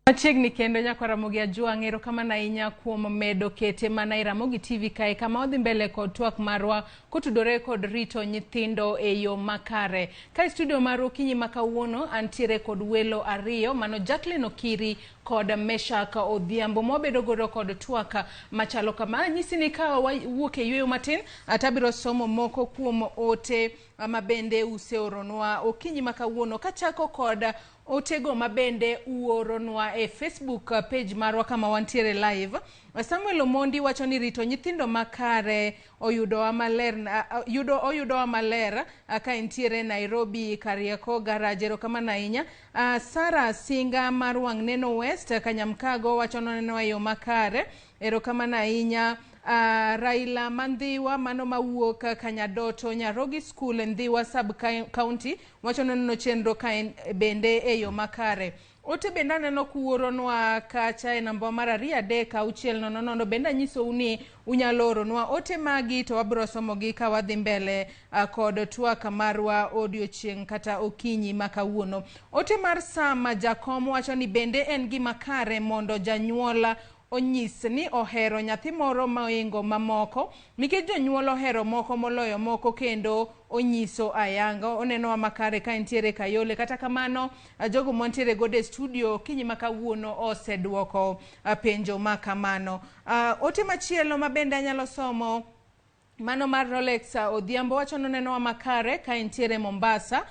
Machiegni kendo nyakwa Ramogi Ajwang', erokamano ahinya kuom medo kete mana e Ramogi TV kae kama wadhi mbele kod twak marwa kotudore kod rito nyithindo e yo makare. Ka e studio marwa okinyi ma kawuono antiere kod welo ariyo, mano Jacqueline Okiri kod Meshak Odhiambo mwabedo godo kod twak machalo kama. Anyisi ni ka wawuok e yueyo matin, atabiro somo moko kuom ote ma bende useoronwa okinyi ma kawuono, kachako kod otego mabende uoronwa e Facebook page marwa kama wantiere live. Samuel Omondi wacho ni rito nyithindo makare oyudowa maler, oyudowa maler ka entiere Nairobi Kariako Garage. Erokamano ahinya. Sara Singa mar Wang' Neno West Kanyamkago wacho noneno e yo makare. Erokamano ahinya. Raila Mandhiwa mano mawuok Kanyadoto Nyarogi School Ndhiwa Sub County wacho noneno chenro ka en bende e yo makare. Ote bende aneno kuoronwa kacha e namba mar 23600. Bende anyisou ni unyalo oronwa ote magi to wabiro somogi ka wadhi mbele kod twak marwa odiochieng' kata okinyi ma kawuono. Ote mar Sam Jakom wacho ni bende en gima kare mondo janyuol onyis ni ohero nyathi moro moingo mamoko nikech jonyuol ohero moko moloyo moko kendo onyiso ayanga. Onenowa makare ka entiere Kayole. Kata kamano, jogo mantiere godo e studio okinyi ma kawuono oseduoko penjo ma kamano. Ote machielo ma bende anyalo somo mano mar Rolex Odhiambo wacho nonenowa makare ka entiere Mombasa.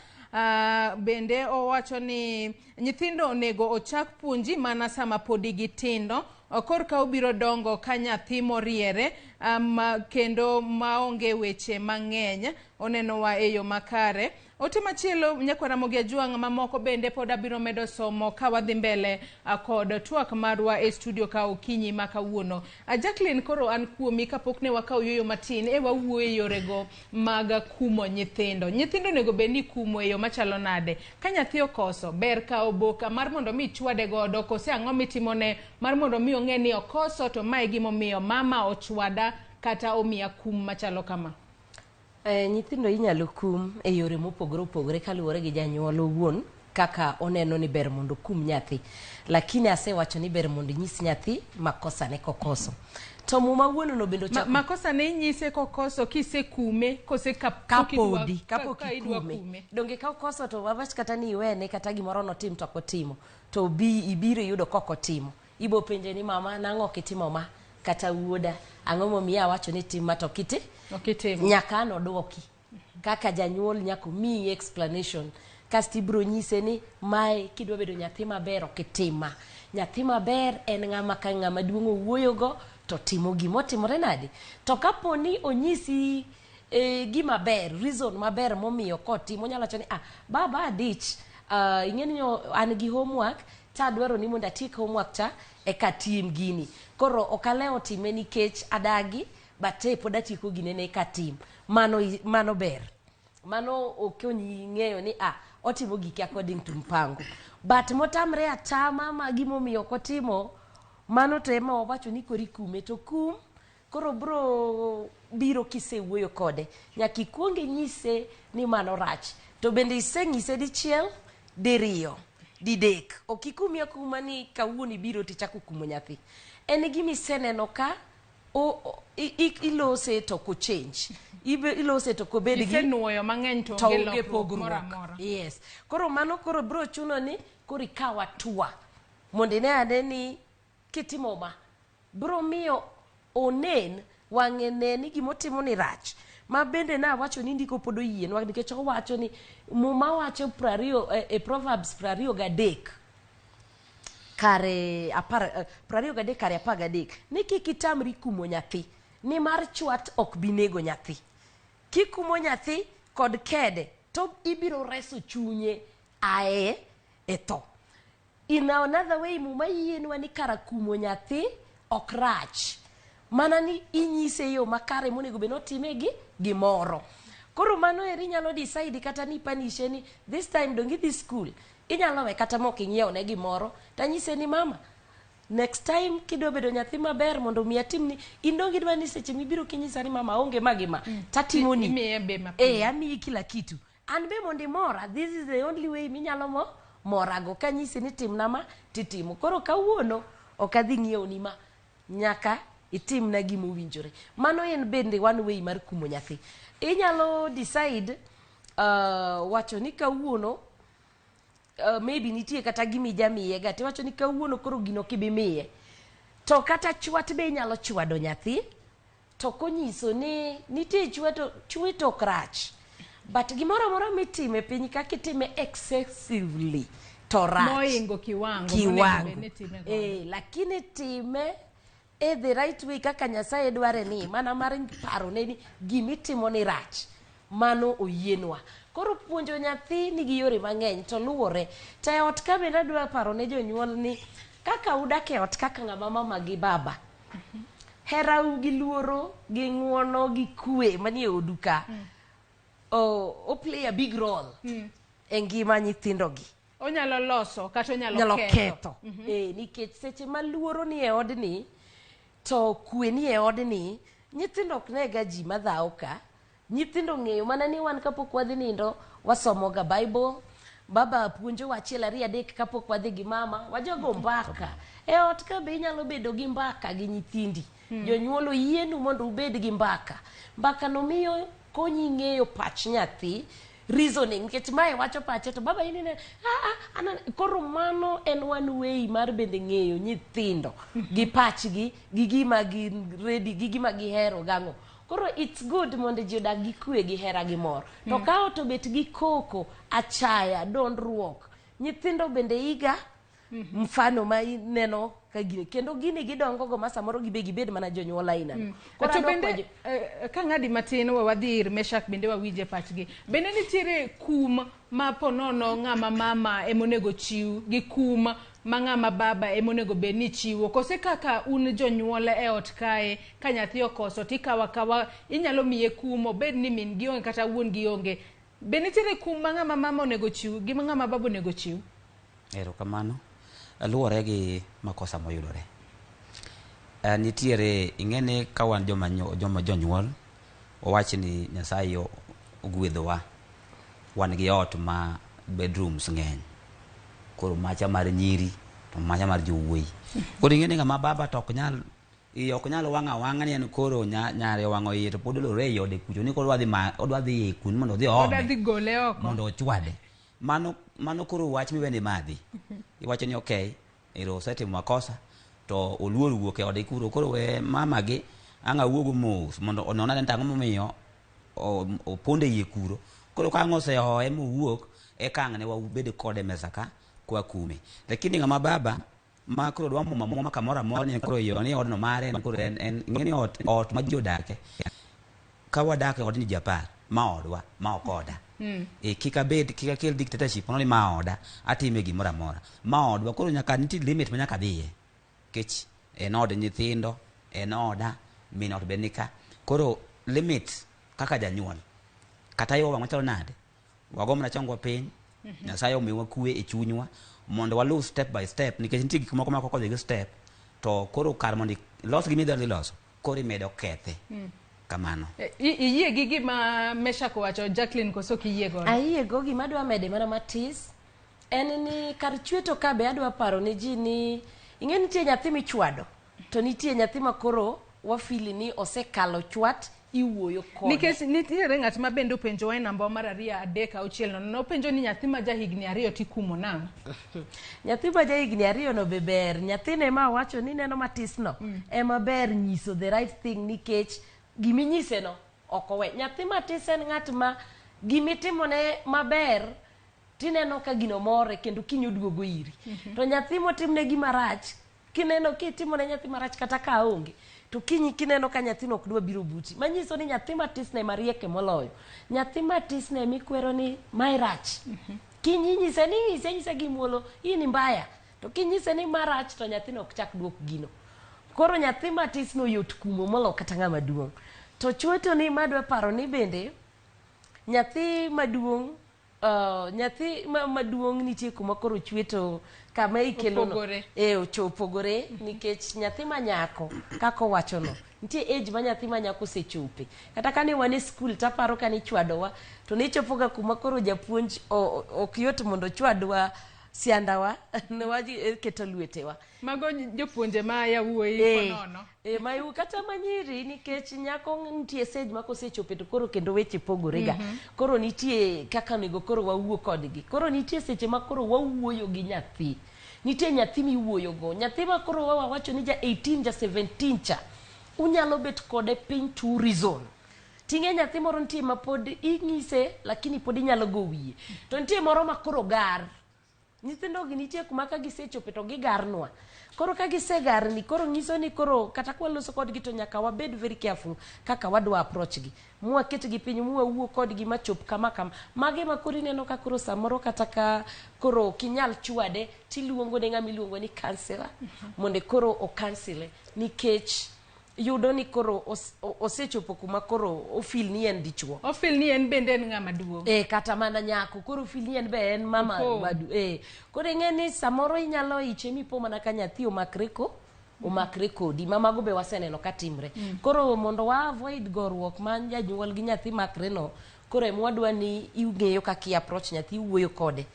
Bende owacho ni nyithindo onego ochak puonji mana sama podi gitindo, korka obiro dongo ka nyathi moriere kendo maonge weche mang'eny. Onenowa e yo makare. Ote machielo nyakwa Ramogi Ajwang' mamoko bende pod abiro medo somo ka wadhi mbele kod twak marwa e studio ka okinyi ma kawuono. Jacqueline, koro an kuomi kapok ne wakawo yueyo matin e wawuoyo e yorego mag kumo nyithindo. Nyithindo onego bed ni kumo e yo machalo nade? Ka nyathi okoso, ber kawo boka mar mondo mi ichwade godo, kose ang'o mitimone mar mondo mi ong'e ni okoso to mae gimomiyo mama ochwada kata omiya kum machalo kama? Nyithindo inyalo kum e yore mopogore opogore kaluwore gi janyuol owuon kaka oneno ni ber mondo okum nyathi. Lakini asewacho ni ber mondo inyis nyathi makosane kokoso. To muma wuon no bende ochako Makosa ne inyise kokoso kisekume kose kapodi kapok ikume. Donge ka okoso to wawach kata ni iwene kata gimoro notim to ok otimo. To bi ibiro yudo kok otimo. Ibo penje ni mama nang'o ok itimo ma? Kata wuoda ang'o momiyo awacho ni tim ma to ok itimo? Nyaka an oduoki. Kaka janyuol nyaka omiyi explanation. Kasto ibiro nyise ni mae kidwa bedo nyathi maber ok itima. Nyathi maber en ng'ama ka ng'ama duong' owuoyogo to timo gimotimore nade. To kapo ni onyisi gima ber, reason maber momiyo kotimo, onyalo wacho ni ah, baba adich, ing'e ni an gi homework, tadwaro ni mondo atiek homework cha eka atim gini. Koro ok alewo time nikech adagi, but pod atieko ginene eka atim. Mano ber. Mano okonyi ng'eyo ni ah, otimo gike according to mpango. But motamre atama ma gimomiyo ok otimo, mano to ema wawacho ni koro ikume to kum koro bro biro kisewuoyo kode. Nyaka ikuong inyise ni mano rach. To bende iseng'ise dichiel, diriyo, didek. Ok ikumi akuma ni kawuono ibiro tichako kumo nyathi. En gima iseneno ka ilose to ok change. Ilose to ok obed gi isenuoyo mang'eny to onge lokruok moro amora. Yes. Koro mano koro bro chuno ni koro ikaw hatua mondo ine ane ni kitimo ma bro miyo onen wang'e ne ni gimotimo ni rach. Ma bende nawacho ni ndiko pod oyienwa nikech owacho ni Muma wacho 20 e Proverbs 23 kare 23 kare 13 ni kik itamri kumo nyathi nimar chwat ok bi nego nyathi. Kikumo nyathi kod kede to ibiro reso chunye ae e tho. In another way Muma yienwa ni kara kumo nyathi ok rach. Mana ni inyise yo makare monego bed notime gi gimoro. Koro mano eri inyalo decide kata ni panishe ni this time dong idhi school. Inyalo we kata mok ing'iewo ne gimoro. Tanyise ni mama, next time kidwa bedo nyathi maber mondo mi atimni, in dong idwa ni seche mibiro kinyisa ni mama onge ma gi ma, tatimoni. Imiye be mapiyo. Amiyi kila kitu. An be mondo imora, this is the only way minyalo morago. Kanyisi ni timna ma, titimo. Koro kawuono, ok adhi ng'iewoni ma, nyaka itimna gima owinjore. Mano en bende one way mar kumo nyathi. Inyalo decide wacho ni kawuono, maybe nitie kata gima ijamiye ga, tiwacho ni kawuono koro gino ok ibi miye. To kata chwat be inyalo chwado nyathi, to konyiso ni nitie chweto ok rach. But gimoro amora mitime piny ka kitime excessively to rach. Moingo kiwango. Kiwango. Lakini time e the right way kaka Nyasaye dware ni, mana mar paro ne ni gimitimo ni rach. Mano oyienwa. Koro puonjo nyathi nigi yore mang'eny to luwore. To e ot ka bende adwa paro ne jonyuol ni kaka udak e ot kaka ng'ama mama gi baba. Herau gi luoro gi ng'uono gi kwe manie odu ka. O play a big role e ngima nyithindogi. Onyalo loso kata onyalo ketho. Nikech seche ma luoro ni e odni to kwe ni e odni, nyithindo ok nega ji madhawo ka. Nyithindo ng'eyo mana ni wan kapok wadhi nindo wasomoga Bible, baba puonjowa 1 2 3 kapok wadhi gi mama, wajogo mbaka. E ot ka be inyalo bedo gi mbaka gi nyithindi. Jonyuol oyienu mondo ubed gi mbaka. Mbaka no miyo konyi ng'eyo pach nyathi, reasoning, nikech mae wacho pache to baba inene, koro mano en one way mar bende ng'eyo nyithindo gi pachgi, gi gima gi ready, gi gima gihero gang'o. Koro it's good mondo ji odag gi kwe gi hera gi mor. To ka ot obet gi koko, achaya, dondruok, nyithindo bende iga mfano ma ineno ka gini kendo gini gidongo go ma samoro gibe gibed mana jonyuol aina no. Koro To adwa bende kwayo- ka ng'adi matin we wadhi ir Meshak bende wawinje pachgi. Bende nitiere kum ma ponono ng'ama mama emonego chiw gi kum ma ng'ama baba emonego bed ni chiwo kose kaka un jonyuol e ot kae ka nyathi okoso tikawa kawa inyalo miye kum obed ni min gi onge kata wuon gi onge. Be nitiere kum ma ng'ama mama onego chiw gi ma ng'ama baba onego chiw? Erokamano. Luwore gi makosa moyudore. Nitiere ing'e ni ka wan joma joma jonyuol, wawach ni Nyasaye ogwedhowa. Wan gi ot ma bedrooms ng'eny. Koro macha mar nyiri to macha mar jowuoyi. Koro ing'e ni ng'ama baba to ok nyal iye ok nyal wang' awang'a ni en koro nyare owang'o iye to pod olore ei ode kucho ni koro odwa dhi iye kuno mondo odhi Oda oome dhi gole oko. mondo ochwade. Mano koro wach miwene madhi. Iwacho ni okay, ero osetimo makosa to oluor wuok e ode kuro koro we mama gi ang' awuogo mos mondo onon ane ni to ang'o momiyo opondo e iye kuro. Koro ka ang' osehoye mowuok eka ang' ne wabed kode e mesa ka kwakume. Lakini ng'ama baba ma koro dwa muomo amuoma kamoro amora ni koro iyo ni odno mare en koro en ing'e ni ot ma ji odake ka wadak e odni ji 10 ma odwa ma ok oda. E, kik abed kik akel dictatorship mondo ni ma oda atime gimoro amora ma odwa koro nyaka nitie limit ma nyaka dhiye nikech en od nyithindo en oda min ot be nika koro limit kaka janyuol kata iwa wang' machalo nade wago mana chongwa piny Nyasaye omiwa kwe e chunywa mondo waluw step by step nikech nitie gik moko ma kok odhi gi step to koro kar mondo ilos gima idwa dhi loso koro imedo kethe kamano. Iyie gi gima Meshak owacho Jacqueline koso ok iyie godo? Ayie go gima adwa mede mana matis en ni kar chweto ka be adwa paro ne ji ni ing'e nitie nyathi michwado to nitie nyathi ma koro wafili ni osekalo chwat iwuoyo kode. Nikech nitiere ng'at ma bende openjowa e namba mar 2 3 6 0 nopenjo ni nyathi ma jahigni 2 tikumo nang'o? Nyathi ma jahigni 2 no be ber. Nyathine ma wacho ni neno matis no ema ber nyiso the right thing nikech giminyise no ok owe. Nyathi matis en ng'at ma gimitimone maber tineno ka gino more kendo kiny oduogo iri. To nyathi motimne gima rach kineno kitimone nyathi marach kata ka onge to kinyi kineno ka nyathino ok dwa biro buti manyiso ni nyathi matis ne marieke moloyo. Nyathi matis ne mikwero ni mae rach. Kinyi inyise ni inyise inyise gi muolo hii ni mbaya to kinyise ni marach to nyathino ok chak duok gino. Koro nyathi matis no yot kumo molo kata ng'ama duong'. To chweto ni madwa paro ni bende nyathi maduong' nyathi maduong' nitie kuma koro chweto kama ikelo no. Opogore. Opogore nikech nyathi ma nyako kaka owacho no nitie age ma nyathi ma nyako osechope. Kata kane wan e skul taparo kane ichwadowa to ne chopoga kuma koro japuonj ok yot mondo ochwadwa siandawa ne waketo lwetewa. Mago jopuonje ma yawuoyi konono. Ma kata manyiri nikech nyako nitie stage ma kosechope to koro kendo weche pogore ga. Koro nitie kaka onego koro wawuo kodgi. Koro nitie seche ma koro wawuoyo gi nyathi. Nitie nyathi miwuoyo go. Nyathi ma koro wawacho ni ja 18 ja 17 cha unyalo bet kode piny to reason. Ting'e nyathi moro nitie ma pod inyise lakini pod inyalo go wiye. To nitie moro ma koro gar. Nyithindo gi nitie kuma ka gisechope to gigarnwa. Koro ka gisegarni koro nyiso ni koro kata kwaloso kodgi to nyaka wabed very careful kaka wadwa approach gi. Mwaket gi piny mwawuo kodgi machop kama kama. Mage ma koro ineno ka koro samoro kata ka koro ok inyal chwade tiluongo ne ng'ama iluongo ni counselor mondo koro okansile nikech yudo ni koro osechopo kuma koro ofil ni en dichuo. Ofil ni en bende en ng'ama duong'. Kata mana nyako koro ofil ni en be en mama madu. Koro ing'e ni samoro inyalo iche mipo mana ka nyathi omakre kodi ma mago be waseneno ka timre. Koro mondo wa avoid goruok ma janyuol gi nyathi makre no, koro ema wadwa ni ing'eyo kaka i approach nyathi iwuoyo kode.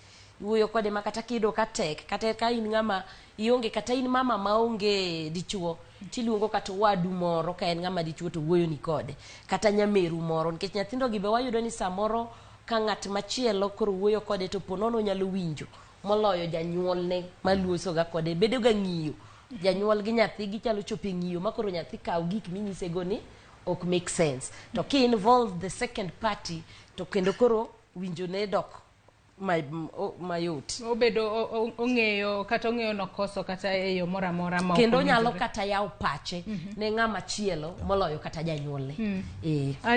Iwuoyo kode ma kata kiyudo ka tek kata ka in ng'ama ionge kata in mama maonge dichuo tiluongo kata wadu moro ka en ng'ama dichuo to wuoyo ni kode kata nyameru moro nikech nyithindo gi be wayudo ni samoro ka ng'at machielo koro wuoyo kode to ponono onyalo winjo moloyo janyuolne maluosoga kode bedo ga ng'iyo. Janyuol gi nyathi gichalo chopo e ng'iyo ma koro nyathi kaw gik minyisego ni ok make sense. To ki involve the second party to kendo koro winjo ne dok mayot. Obedo ong'eyo kata ong'eyo nokoso kata e yo moro amora ma ok Kendo onyalo owinjore. kata yawo pache ne ng'ama chielo moloyo kata janyuolne.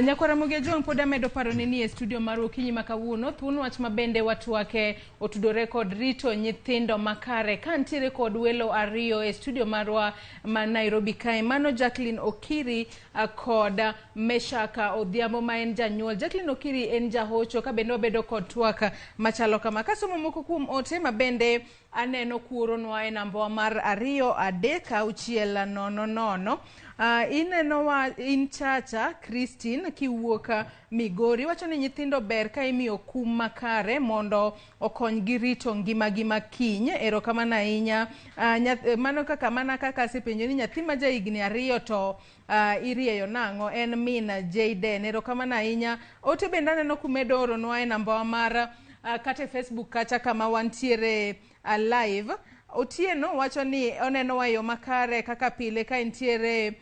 Nyakwara Ramogi Ajwang' pod amedo paroni ni e studio mar okinyi ma kawuono thuon wach ma bende watwake otudore kod rito nyithindo makare ka ntiere kod welo ariyo e studio marwa ma Nairobi kae, mano Jacqueline Okiri kod Meshaka Odhiambo ma en janyuol. Jacqueline Okiri en jahocho ka bende wabedo kod twak machalo kama. Kasomo moko kuom ote ma bende aneno kuoronwa e namba mar 2 3 6 0 0. Ineno wa in Chacha Christine kiwuok Migori, wacho ni nyithindo ber ka imiyo kum makare mondo okonygi rito ngimagi ma kiny. Erokamano ahinya. Mano kaka mana kaka asepenjo ni nyathi ma ja higni 2 to irieyo nang'o, en min Jayden. Erokamano ahinya. Ote bende aneno kumedo oronwa e namba mar kata e Facebook kacha kama wantiere live. Otieno wacho ni oneno wa e yo makare kaka pile ka entiere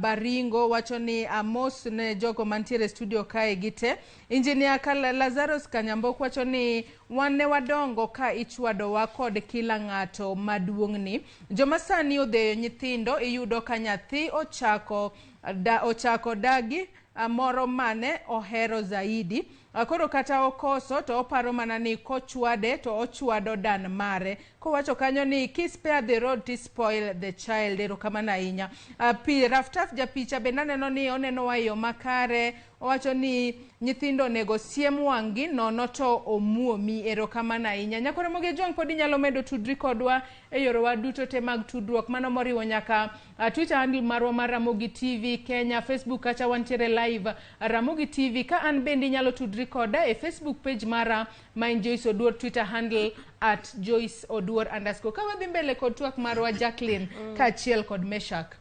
Baringo, wacho ni amos ne jogo mantiere studio kae gite. Engineer Lazarus Kanyambok wacho ni wan ne wadongo ka ichwadowa kod kila ng'ato maduong'ni. Joma sani odheyo nyithindo iyudo ka nyathi ochako dagi moro mane ohero zaidi. Koro kata okoso to oparo mana ni kochwade to ochwado dan mare. Kowacho kanyo ni ki spare the rod to spoil the child. Erokamano ahinya. Raftaf japicha bende aneno ni oneno wa e yo makare. Owacho ni nyithindo onego siem wang'gi nono to omuomi. Erokamano ahinya. Nyakwara Ramogi Ajwang' pod inyalo medo tudri kodwa e yorewa duto te mag tudruok, mano moriwo nyaka Twitter handle marwa mar Ramogi TV Kenya, Facebook kacha wantiere live Ramogi TV. Ka an bende inyalo tudri koda e Facebook page mara ma en Joyce Oduor, Twitter handle @JoyceOduor_. Ka wadhi mbele kod twak marwa Jacqueline kaachiel kod Meshak.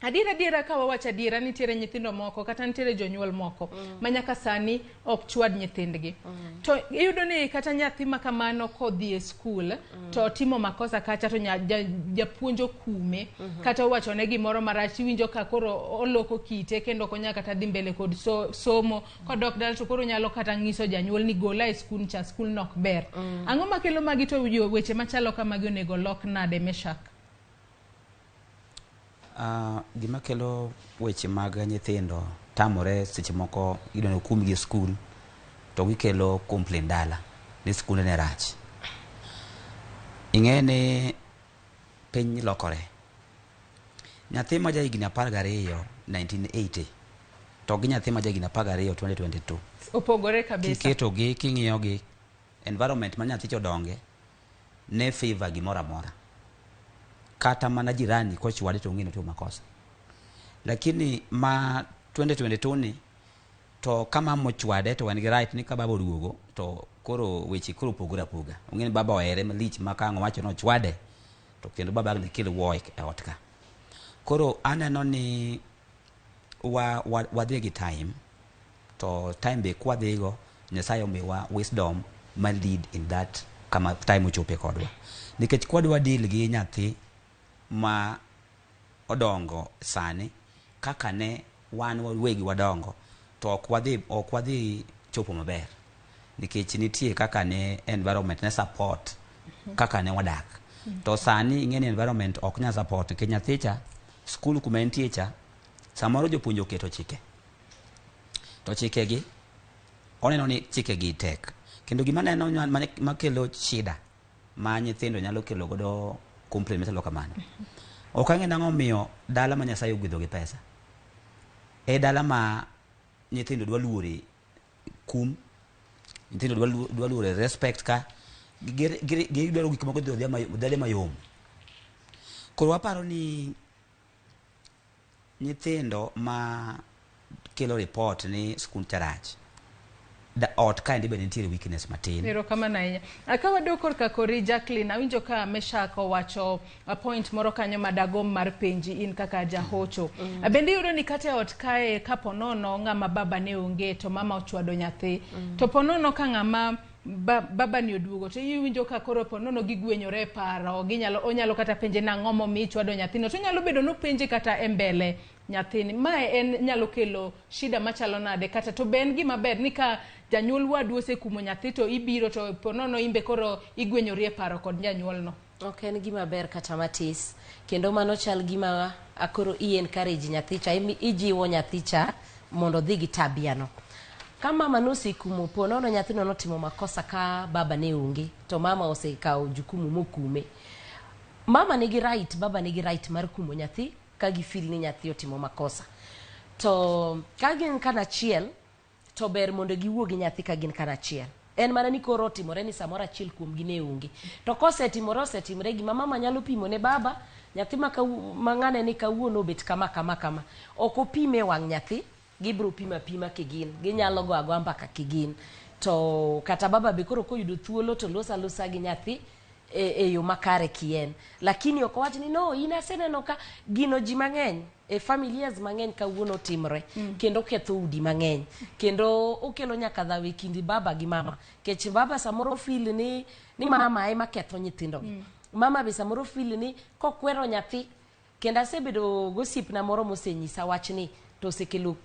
Adiera ka wawacho adiera, nitiere nyithindo moko kata nitiere jonyuol moko ma nyaka sani ok chwad nyithindgi. To iyudo ni kata nyathi ma kamano kodhi e skul to timo makosa kacha to japuonj okume kata owachone gimoro marach, iwinjo ka koro oloko kite kendo ok onyal kata dhi mbele kod somo. Kodok dala to koro nyalo kata ng'iso janyuol ni gola e skul cha, skul no ok ber. Ang'o makelo magi to weche machalo kamagi onego lok nade, Meshak? Gima kelo weche mag nyithindo tamore seche moko idwa ni okumgi e skul to gikelo complain dala ni skunde ne rach. Ing'e ni piny lokore. Nyathi ma ja higni 12 1980 to gi nyathi ma ja higni 12 2022 opogore kabisa. Kiketo gi king'iyo gi environment ma nyathi cha odonge ne favor gimoro amora. Kata mana jirani kochwade to ong'e ni otimo makosa. Lakini ma 2022 ni to ka mama ochwade to en gi right ni ka baba oduogo to koro weche koro opogore apoga. Ong'e ni baba ohere malich ma ka ang' owacho ni ochwade to kendo baba ang' ne kel war e ot ka. Koro aneno ni wadhi gi time to time be kwadhigo Nyasaye omiwa wisdom ma lead in that kama time ochope kodwa. Nikech kwadwa deal gi nyathi ma odongo sani kaka ne wan wawegi wadongo to ok wadhi chopo maber. Nikech nitie kaka ne environment ne support kaka ne wadak. To sani ing'e ni environment ok nyal support nikech nyathi cha skul kuma entie cha samoro jopuonj oketo chike. To chikegi oneno ni chikegi tek. Kendo gima aneno makelo shida ma nyithindo nyalo kelo godo complaint machalo kamano. Ok ang'e nang'o omiyo dala ma Nyasaye ogwedho gi pesa. E dala ma nyithindo dwa luore kum, nyithindo dwa luore respect ka, gidwaro gik moko dhi adhiya mayom. Koro waparo ni nyithindo ma kelo report ni skul cha rach, ot kaendi be nitiere weakness matin. Erokamano ahinya. Ka wadok korka kori Jacqueline, awinjo ka Meshak owacho point moro kanyo madagom mar penji in kaka jahocho. Bende iyudo ni kata e ot kae kapo nono ng'ama baba ne onge to mama ochwado nyathi. To po nono ka ng'ama baba ni oduogo to iwinjo ka koro po nono gigwenyore e paro, onyalo kata penje nang'o momiyo ichwado nyathino, to onyalo bedo nopenje kata e mbele nyathini. Mae en nyalo kelo shida machalo nade kata to be en gima ber ni ka janyuol wadu osekumo nyathi to ibiro to ponono imbe koro igwenyori e paro kod janyuolno? Ok en gima ber kata matis. Kendo mano chal gima koro i encourage nyathi cha, ijiwo nyathi cha mondo odhi gi tabia no. Ka mama nosekumo, po nono nyathino notimo makosa ka baba ne onge, to mama osekawo jukumu mokume. Mama nigi right, baba nigi right mar kumo nyathi ka gi feel ni nyathi otimo makosa. To ka gin kanachiel, to ber mondo giwuo gi nyathi ka gin kanachiel. En mana ni koro otimore ni samoro achiel kuomgi ne onge. To kosetimore osetimore gima mama nyalo pimo ne baba, nyathi ma ma ng'ane ni kawuono obet kama kama kama. Ok opime e wang' nyathi, gibiro pimo apima kigin. Ginyalo go agoa mbaka kigin. To kata baba be koro koyudo thuolo to loso alosa gi nyathi e yo makare kien. Lakini ok owach ni no, in aseneno ka gino ji mang'eny e familias mang'eny kawuono timre kendo ketho udi mang'eny kendo okelo nyaka dhaw e kind baba gi mama kech baba samoro feel ni mama ema ketho nyithindo gi. Mama be samoro feel ni kokwero nyathi kendo asebedo gosiepna moro mosenyisa wachni to osekelo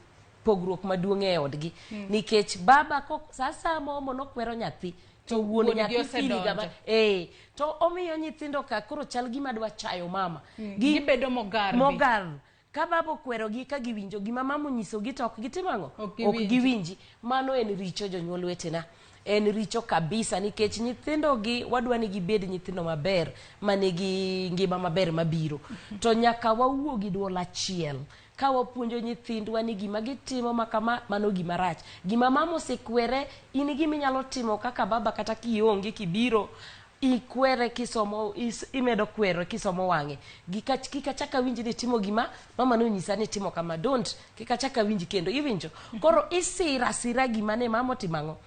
pogruok maduong' e odgi nikech baba sa asaya moomo nokwero nyathi to wuon Wuon gi nyathi feel ga osedonjo. To omiyo nyithindo ka koro chal gima dwa chayo mama. Gibedo mogar be. Mogar ka baba okwerogi ka giwinjo gima mama onyisogi to ok gitim ang'o? Ok Ok giwinji. giwinji. Mano en richo jonyuol wetena, en richo kabisa nikech nyithindo gi wadwa ni gibed nyithindo maber manigi ngima maber mabiro to nyaka wawuo gi duol achiel ka wapuonjo nyithindwa ni gima gitimo ma kama mano gima rach gima mama osekwere in gima inyalo timo kaka baba kata kionge kibiro ikwere kisomo imedo kwero kisomo wang'e Gika, kik achak awinj ni timo gima mama nonyisa ni timo kama don't kik achak awinj kendo iwinjo koro isira asira gima ne mama otimo ang'o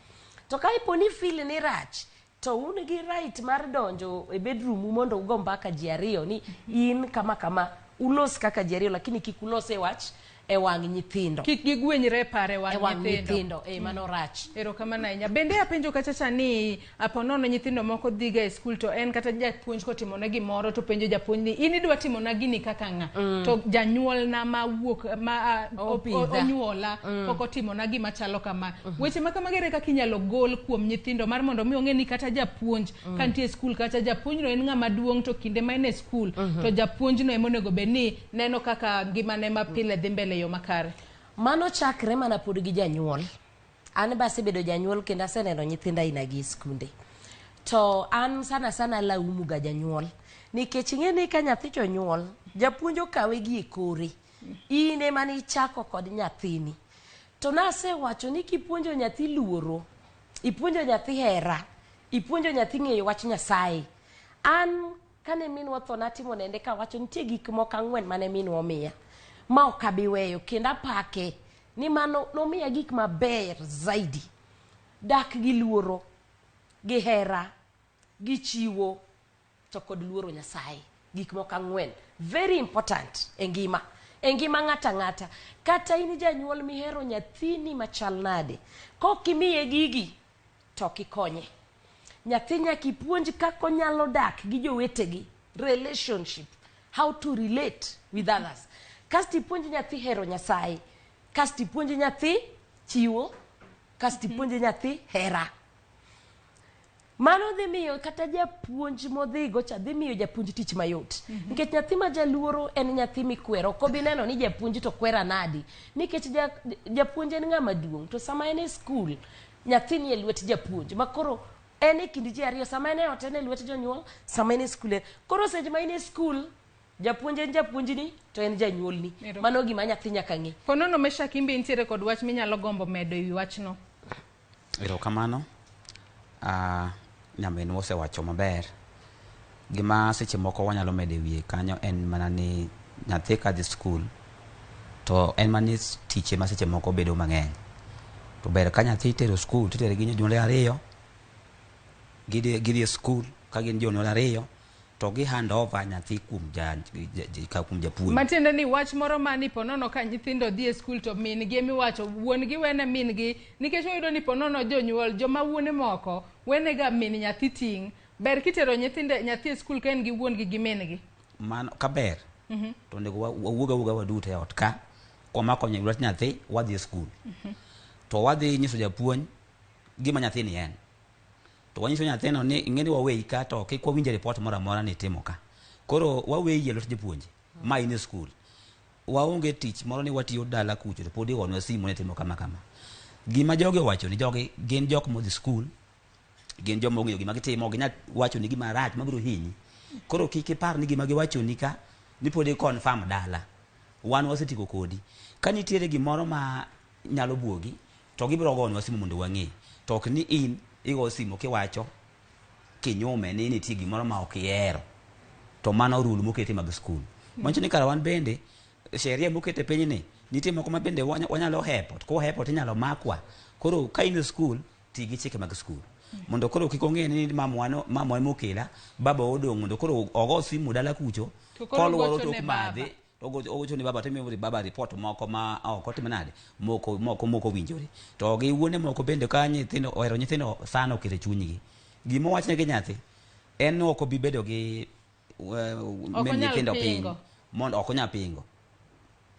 to ka ipo ni feel ni rach to un gi right mar donjo e bedroom u mondo ugo mbaka ji ariyo ni in kama kama ulos kaka ji ariyo lakini kik ulos e wach e wang' nyithindo. Kik gigwenyre e paro e e wang' wang' nyithindo. Nyithindo mano rach. Erokamano ahinya. Bende apenjo kacha cha ni aponono nyithindo moko dhiga e skul to en kata japuonj kotimone gimoro to penjo japuonj ni in idwa timona gini kaka ng'a? To janyuolna ma wuok ma Opidha. onyuola pok otimona gima chalo kama. Weche ma kamagi ere kaka inyalo gol kuom nyithindo mar mondo mi ong'e ni kata japuonj ka nitie e skul kacha japuonjno en ng'ama duong' to kinde ma en e skul to japuonjno ema onego bed ni neno kaka ngimane ma pile dhi mbele e yo makare. Mano chakre mana pod gi janyuol. An be asebedo janyuol kendo aseneno nyithinda aina gi e skunde. To an sana sana alaumu ga janyuol. Nikech ing'e ni ka nyathi to onyuol, japuonj okawe gi e kore. In ema nichako kod nyathini. To nasewacho ni kipuonjo nyathi luoro, ipuonjo nyathi hera, ipuonjo nyathi ng'eyo wach Nyasaye. An kane minwa otho natimo nende kawacho nitie gik moko ang'wen mane minwa omiya ma ok abi weyo kendo apake ni mano nomiya gik maber zaidi dak gi luoro gi hera gi chiwo to kod luoro Nyasaye gik moko ang'wen very important e ngima e ngima ng'ata ang'ata kata in janyuol mihero nyathini machal nade kok imiye gigi to ok ikonye nyathi nyaka ipuonj kaka onyalo dak gi jowetegi relationship how to relate with others kasto ipuonj nyathi hero Nyasaye kasto ipuonj nyathi chiwo kasto ipuonj nyathi hera mano dhi miyo kata japuonj modhigo cha dhi miyo japuonj tich mayot nikech nyathi ma jaluoro en nyathi mikwero ok obi neno ni japuonj to kwera nadi nikech japuonj en ng'ama duong' to sama en e skul nyathi ni e lwet japuonj ma koro en e kind ji ariyo sama en e ot en e lwet jonyuol sama en e skul koro seche ma in e skul japuonj en japuonjni to en janyuolni. Mano gima nyathi nyaka ng'e. Ponono Meshak imbe intiere kod wach minyalo gombo medo ewi wachno. Erokamano. Nyaminwa osewacho maber. Gima seche moko wanyalo medo e wiye kanyo en mana ni nyathi kadhi skul to en mana ni tich ema seche moko bedo mang'eny. To ber ka nyathi itero skul titere gi jonyuol ariyo, gidhi e skul ka gin jonyuol ariyo to gi hand over nyathi kuom ja, ja, kuom japuonj. Matiende ni wach moro ma ni ponono ka nyithindo dhi e skul to min gi emiwacho wuon gi wene min gi nikech wayudo ni ponono jonyuol joma wuone moko wenega min nyathi ting'. Ber kitero nyithinde nyathi e skul ka en gi wuon gi gi min gi. Mano kaber. To onego wawuog awuoga waduto e ot ka kwamako lwet nyathi wadhi e skul. To wadhi nyiso japuonj gima nyathini en. To wanyiso nyathino ni ing'e ni waweyi ka to kik wawinj report moro amora ni itimo ka. Koro waweyi e lwet japuonj ma in e skul. Waonge tich moro ni watiyo dala kucho to pod igonwa simu ni itimo kama kama. Gima jogi owacho ni jogi gin jok modhi skul, gin joma ong'eyo gima gitimo, ok ginyal wacho ni gima rach mabiro hinyi. Koro kik ipar ni gima giwachoni ka ni pod i confirm dala. Wan wasetieko kodi. Ka nitiere gimoro ma nyalo buogi, to gibiro gonwa simu mondo wang'e. To ok ni in igo simu kiwacho kinyume ni nitie gimoro ma ok ihero. To mano rule moketi mag skul. Manyiso ni kara wan bende sheria moket e pinyni nitie moko ma bende wanyalo hepo to kwahepo tinyalo makwa. Koro ka in e skul ti gi chike mag skul. Mondo koro kik ong'e ni mamwa no mamwa emokela, baba odong' mondo koro ogo simu dala kucho To koro koluoro ogocho tok ne baba. madhe ogocho ne baba timiyo baba report moko ma ok otim nade moko moko moko owinjore. To gi wuone moko bende ka nyithindo ohero nyithindo sana oketo e chunygi. Gima owachne gi nyathi en ni ok obi bedo gi Ok min onyal nyithindo piny pingo. mondo ok onyal pingo.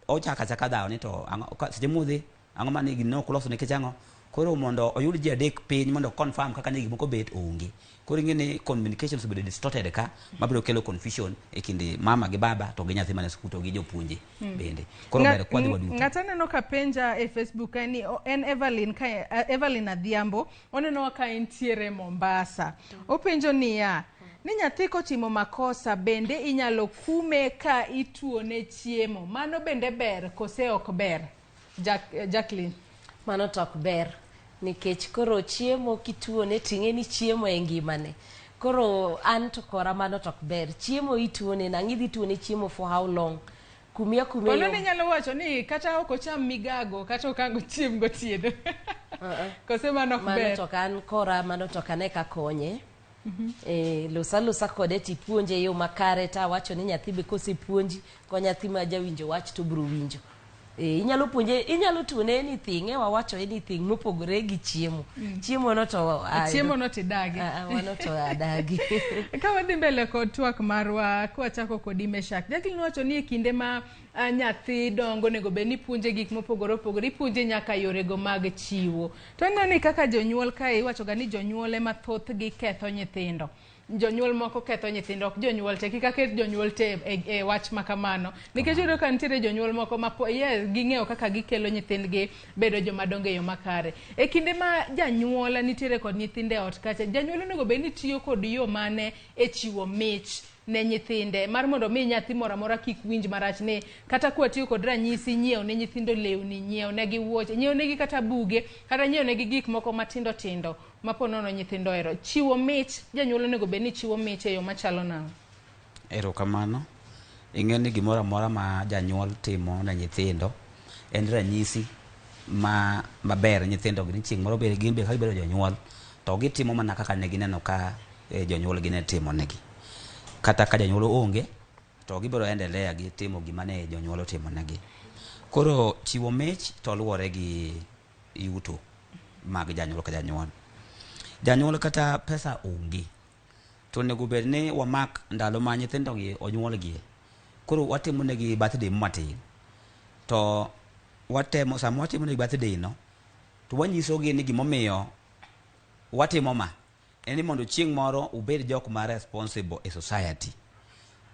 Ochako achaka dhawo ni to ang'o seche modhi ang'o mane gini ne ok uloso nikech ang'o. Koro mondo oyud ji adek piny mondo confirm kaka ne gik moko bet onge. Koro ing'e ni communication osebedo distorted ka mabiro kelo confusion e kind mama gi baba to gi nyathi mane skul to gi jopuonje bende. Koro ber kwadhi waduto. Ng'at aneno ka penja e Facebook ka ni en Evelyn ka Evelyn Adhiambo onenowa ka entiere Mombasa. Openjo niya, ni nyathi kotimo makosa bende inyalo kume ka ituone chiemo. Mano bende ber kose ok ber? Jacqueline. Mano to ok ber nikech koro chiemo kituone ting'e ni chiemo e ngimane. Koro an to kora mano to ok ber. Chiemo ituone nang'o idhi tuone chiemo for how long? Kumia kumia Ono yo- ni nyalo wacho ni kata ok ocham migago kata ok ang' ochiem gotieno. Kose mano ok mano ber. to ok an kora mano to ok ane ka konye. Los alosa kode tipuonje e yo makare tawacho ni nyathi be kosepuonji ko nyathi ma jawinjo wach to biro winjo. Inyalo puonje inyalo tuone anything wawacho anything mopogore gi chiemo. Chiemo no to Chiemo no tidagi. Mano to adagi. Ka wadhi mbele kod twak marwa kwachako kodi Meshak. Jacqueline wacho ni e kinde ma nyathi dongo onego bed ni ipuonje gik mopogore opogore, ipuonje nyaka yorego mag chiwo. To ineno ni kaka jonyuol kae iwacho ga ni jonyuol ema thothgi ketho nyithindo. Jonyuol moko ketho nyithindo, ok jonyuol te, kik aket jonyuol te e wach ma kamano. Nikech iyudo ka nitiere jonyuol moko ma yes, ging'eyo kaka gikelo nyithindgi bedo joma dongo e yo makare. E kinde ma janyuol nitiere kod nyithinde e ot kacha, janyuol onego bed ni tiyo kod yo mane e chiwo mich ne nyithinde mar mondo mi nyathi moro amora kik winj marach ni kata kwatiyo kod ranyisi nyiewo ne nyithindo lewni, nyiewo negi wuoche, nyiewo negi kata buge, kata nyiewo negi gik moko matindo tindo ma po nono nyithindo ohero. Chiwo mich, janyuol onego bed ni chiwo mich e yo machalo nang'o? Erokamano. Ing'e ni gimoro amora ma janyuol timo ne nyithindo en ranyisi ma maber nyithindo gi ni chieng' moro be gin be ka gibedo jonyuol to gitimo mana kaka ne gineno ka jonyuol gi ne timo negi. Kata ka janyuol onge to gibiro endelea gi timo gima ne jonyuol otimo negi. Koro chiwo mich to luwore gi yuto mag janyuol ka janyuol. Janyuol kata pesa onge to onego bed ni wamak ndalo ma nyithindo gi onyuolgie. Koro watimo negi birthday matin. To watemo sama watimo negi birthday no to wanyisogi ni gimomiyo watimo ma en ni mondo chieng' moro ubed jok ma responsible e society.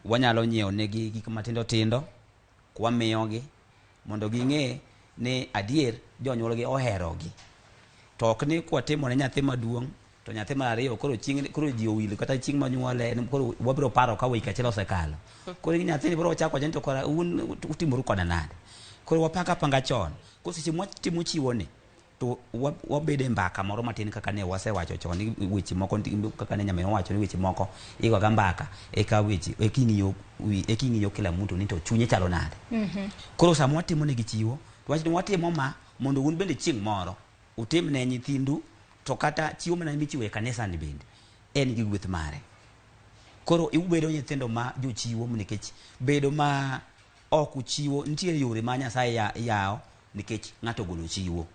Wanyalo nyiewo negi gik matindo tindo kwamiyogi mondo ging'e ni adier jonyuolgi oherogi. To ok ni kwatimo ne nyathi maduong' to nyathi mar ariyo koro chieng' koro ji owil kata chieng' manyuole koro wabiro paro ka wik achiel osekalo. Koro nyathini biro chako wacho ni to kora un utimoru koda nade. Koro wapanga apanga chon. Koro seche mwatimo chiwo ni to wabedo e mbaka moro matin kaka ne wasewacho chon ni weche moko kaka ne nyaminwa owacho ni weche moko igoga mbaka eka weche eka ing'iyo kila mtu ni to chunye chalo nade. Koro sama watimo negi chiwo to wach ni watimo ma mondo un bende chieng' moro utim ne nyithindu to kata chiwo mana michiwo e kanisa ni bende en gi gweth mare. Koro ubedo nyithindo ma jochiwo nikech bedo ma ok uchiwo nitie yore ma Nyasaye yawo nikech ng'ato ogolo chiwo.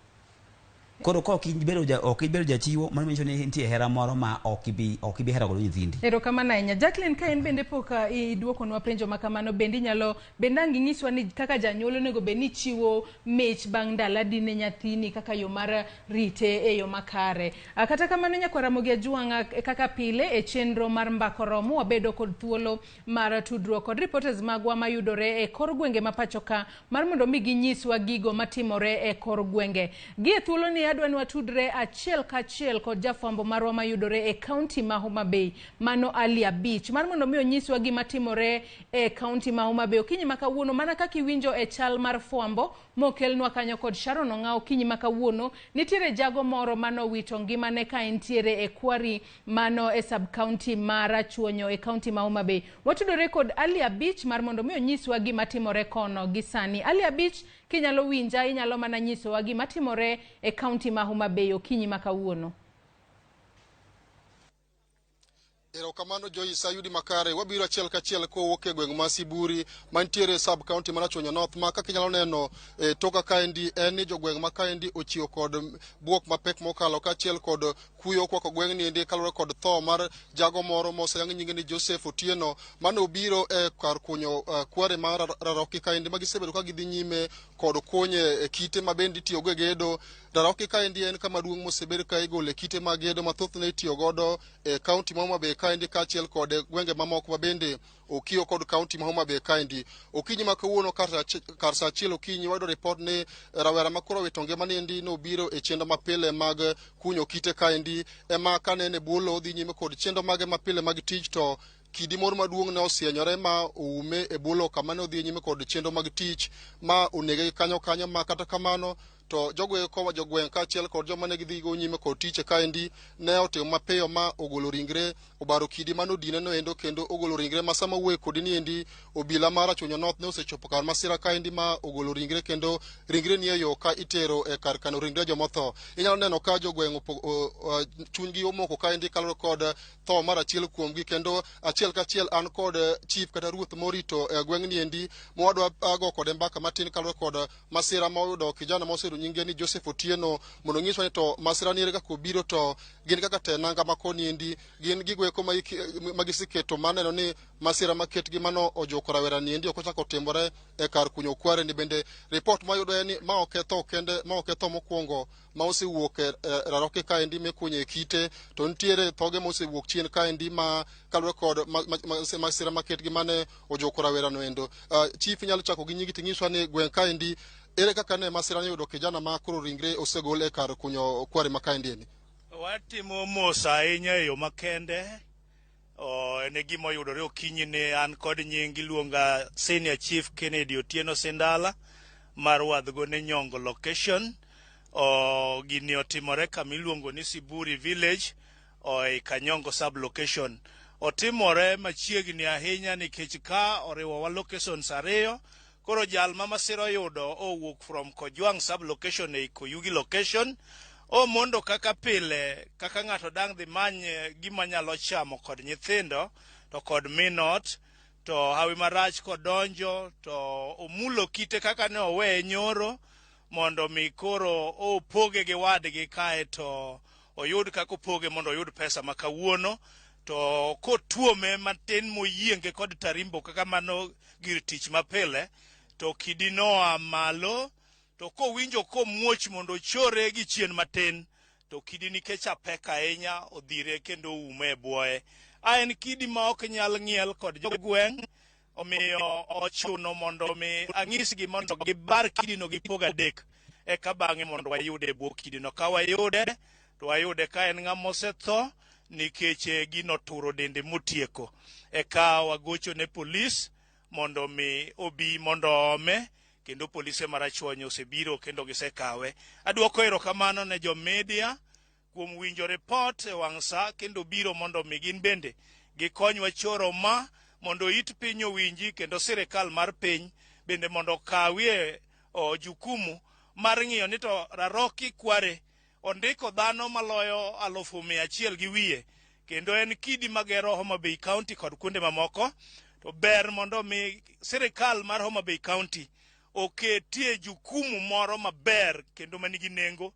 Koro ka ok ibedo ja, ok ibedo jachiwo, mano nyiso ni nitie hera moro ma ok ibi hero godo nyithindi. Erokamano ahinya. Jacqueline, ka in bende pok iduokonwa penjo ma kamano, bende inyalo bende ang' inyiswa ni kaka janyuol onego bed ni ichiwo mich bang' ndalo adi ne nyathini kaka yo mar rite e yo makare. Kata kamano, nyakwar Ramogi Ajwang', kaka pile e chenro mar Mbaka Oromo, wabedo kod thuolo mar tudruok kod reporters magwa mayudore e kor gwenge ma pacho ka mar mondo mi ginyiswa gigo matimore e kor gwenge. Gi e thuolo ni adwa ni watudre achiel kachiel kod jafwambo marwa mayudore e kaunti ma Homa Bay, mano Ali Abich, mar mondo mi onyiswa gima timore e kaunti ma Homa Bay okinyi ma kawuono. Mana kaka iwinjo e chal mar fwambo mokelnwa kanyo kod Sharon Ong'aw, okinyi ma kawuono nitiere jago moro manowito ngimane ka entiere e kwari mano e sub county ma Rachuonyo e kaunti ma Homa Bay. Watudore kod Ali Abich mar mondo mi onyiswa gima timore kono gi sani. Ali Abich, kinyalo winja, inyalo mana nyisowa gima timore e kaunti ma Homa Bay okinyi ma kawuono. Erokamano Joyce, ayudi makare. Wabiro achiel kachiel kowuok e gweng' ma Siburi mantiere sub county mar Rachuonyo North, ma kaka inyalo neno e toka kaendi en ni jogweng' ma kaendi ochiwo kod buok mapek mokalo kaachiel kod kuyo kwako gweng'ni endi kaluwore kod tho mar jago moro moseyang nyinge ni Joseph Otieno, mane obiro e kar kunyo kware mar Raroki kaendi, ma gisebedo ka gidhi nyime kod kunye kite ma bende itiyogo e gedo. Raroki kaendi en kama duong' mosebed ka igole kite mag gedo ma thothne itiyo godo e kaunti ma Homa Bay kaendi kaachiel kod gwenge mamoko ma bende okiyo kod kaunti ma Homa Bay kaendi. Okinyi ma kawuono kar saa 1 okinyi, wayudo ripot ni rawera ma koro owito ngimane endi nobiro e chenro mapile mag kunyo kite kaendi, ema kanene e bwo lowo dhi nyime kod chenro mage mapile mag tich, to kidi moro maduong' ne osienyore ma oume e bwo lowo kama ne odhi nyime kod chenro mag tich ma onege kanyo kanyo. Ma kata kamano to jogo eko jogweng' kaachiel kod joma ne gidhi go nyime kod tich kaendi ne otimo mapiyo ma ogolo ringre, obaro kidi mane odine no endo kendo ogolo ringre. Ma sama wuoye kodi ni endi, obila mar Rachuonyo North ne osechopo kar masira kaendi ma ogolo ringre, kendo ringre ni e yo ka itero e kar kano ringre jomotho. Inyalo neno ka jogweng' chunygi omoko kaendi kaluwore kod tho mar achiel kuomgi. Kendo achiel kachiel an kod chief kata ruoth morito e gweng'ni endi mawadwa go kode mbaka matin kaluwore kod masira ma oyudo kijana ma oseyudo nyinge ni Joseph Otieno, mondo onyiswa ni to masira ni ere kaka obiro, to gin kaka te nanga ma koni endi gin gigo eko ma giseketo mar neno ni masira maketgi mano ojuko rawera ni endi ok ochako otimore e kar kunyo kware ni. Bende ripot mayudo en ni ma ok e tho kende, ma ok e tho mokwongo ma osewuok e Raroki kaendi mikunye kite, to nitiere thoge mosewuok chien kaendi ma kaluwore kod masira maketgi mane ojuko rawera no endo. Chief, inyalo chako gi nyingi ting'iswa ni gweng' kaendi ere kaka ne masira ni oyudo kijana ma koro ringre osegol e kar kunyo kware ma kaendi eni? Watimo mos ahinya e yo makende. En e gima oyudore okinyi ni an kod nying iluonga Senior Chief Kennedy Otieno Sindala mar Wadhgone Nyongo location. Gini otimore kama iluongo ni Siburi Village ei Kanyongo sub location. Otimore machiegni ahinya nikech ka oriwowa locations ariyo. Koro jal ma masira oyudo owuok from Kojwang sub location ei Koyugi location. Omondo kaka pile, kaka ng'ato dang' dhi many gima nyalo chamo kod nyithindo to kod min ot, to hawi marach kodonjo to omulo kite kaka ne oweye nyoro mondo mi koro opoge gi wadgi, kaeto oyud kaka opoge mondo oyud pesa ma kawuono. To kotuome matin moyienge kod tarimbo kaka mano gir tich mapile, to kidi noa malo, to kowinjo komuoch mondo ochore gi chien matin, to kidi nikech apek ahinya odhire kendo oume e bwoye. A en kidi ma ok nyal ng'iel kod jogweng', omiyo ochuno mondo mi ang'isgi mondo gibar kidino gipog adek, eka bang'e mondo wayude e bwo kidino. Ka wayude to wayude ka en ng'ama osetho nikech gino oturo dende motieko. Eka wagocho ne polis mondo mi obi mondo oome, kendo polise marachuonyo osebiro kendo gisekawe. Adwoko erokamano ne jo media kuom winjo ripot e wang' sa kendo biro mondo mi gin bende gikonywa choro ma mondo it piny owinji, kendo sirikal mar piny bende mondo okawie jukumu mar ng'iyo ni to Raroki Kware ondiko dhano maloyo 100,000 gi wiye, kendo en kidi magero Homa Bay County kod kuonde mamoko. To ber mondo mi sirikal mar Homa Bay County oketie jukumu moro maber kendo manigi nengo.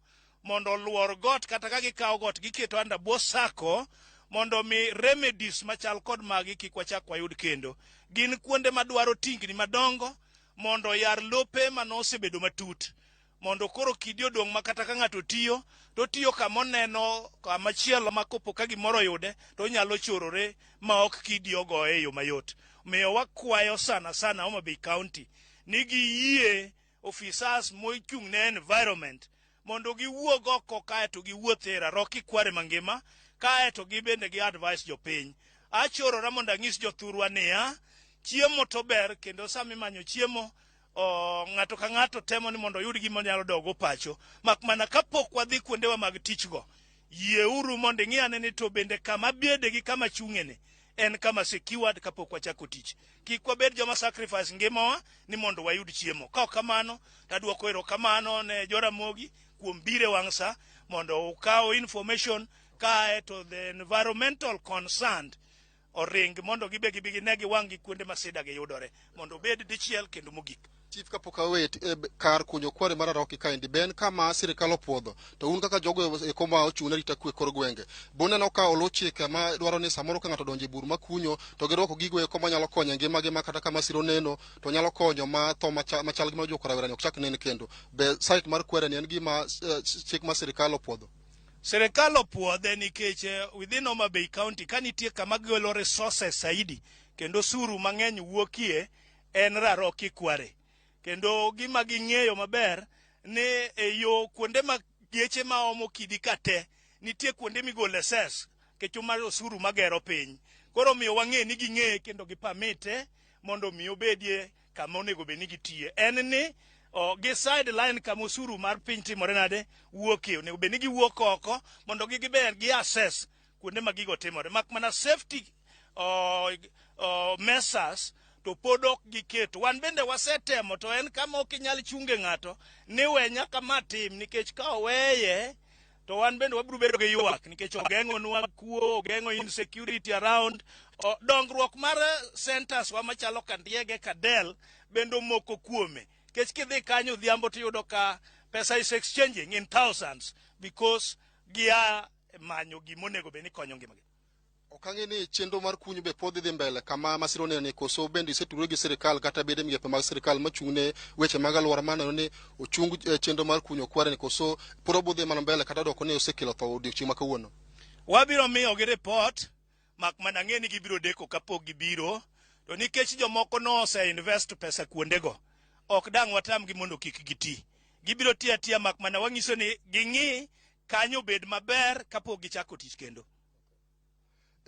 mondo oluor got kata ka gikawo got giketo under bwo sako mondo mi remedies machal kod magi kik wachak wayud kendo. Gin kuonde madwaro tingni madongo mondo oyar lope manosebedo matut mondo koro kidi odong' ma kata ka ng'ato tiyo to otiyo kama oneno kama chielo ma kopo ka gimoro oyude to onyalo chorore ma ok kidi ogoye e yo mayot. Omiyo wakwayo sana sana Homa Bay County ni giyie officers mochung' ne environment mondo giwuog oko kaeto giwuoth e Raroki Kware mangima kaeto gibende gi advice jopiny. Achorora mondo anyis jothurwa niya, chiemo to ber kendo sama imanyo chiemo o, ng'ato ka ng'ato temo ni mondo oyud gima onyalo dogo pacho mak mana kapok wadhi kuondewa mag tich go yieuru mondo ing'i ane ni to bende kama bede gi kama chung'ene en kama secured kapok wachako tich kik wabed joma sacrifice ngimawa ni mondo wayud chiemo ka ok kamano taduoko erokamano ne joramogi kuom biro e wang' sa mondo ukaw information kae to the environmental concerned oring mondo gibe gibi gine gi wang' gi kuonde ma sida gi yudore mondo obed dichiel kendo mogik. Chief, kapok awet e, kar kunyo kware mar Aroki kaendi be en kama sirikal opuodho to un kaka jogo eko ma ochung' ne arita kwe kor gwenge buneno ka oluw chike ma dwaro ni samoro ka ng'ato odonjo e bur makunyo to girwako gigo eko manyalo konyo e ngimagi ma kata ka masira oneno to nyalo konyo ma tho machal gi ma ojuko rawerani ok chak nen kendo be site mar kwere ni en gima chik ma sirikal opuodho. Sirikal opuodhe nikech within Homa Bay County ka nitie kama golo resources saidi kendo osuru mang'eny wuokie en Raroki Kware. Kendo gima ging'eyo maber ni e yo kuonde ma geche maomo kidi ka te nitie kuonde migole cess kecho mar osuru magero piny. Koro omiyo wang'e ni ging'eye kendo gi permite mondo mi obedie kama onego bed ni gitiye. En ni o, gi sideline kama osuru mar piny timore nade wuokie onego bed ni giwuok oko mondo giber gi assess kuonde ma gigo timore mak mana safety o, o, measures to pod ok giketo wan bende wasetemo to en kama ok inyal chunge ng'ato ni we nyaka ma tim nikech ka oweye to wan bende wabiro bedo gi ywak nikech ogeng'onwa kuo ogeng'o insecurity around o, dongruok mar centers wa machalo Kandiege Kadel bende omoko kuome nikech kidhi kanyo odhiambo tiyudo ka pesa is exchanging in thousands because gia manyo gimonego bed ni konyo ngimagi. Ok ang'e ni chenro mar kunyo be pod dhi mbele kama masira oneno ni koso bende isetudore gi sirikal kata bede migepe mag sirikal machung' ne weche mag alwora maneno ni ochung chenro mar kunyo kware ni koso pod obudhi mana mbele kata doko ni osekelo tho odiochieng' ma kawuono. Wabiro miyogi report mak mana ng'e ni gibiro deko kapok gibiro to nikech jomoko nose invest pesa kuondego ok dang' watamgi mondo kik giti gibiro tiyo atiya mak mana wang'iso ni ging'i kanyo obed maber kapok gichako tich kendo.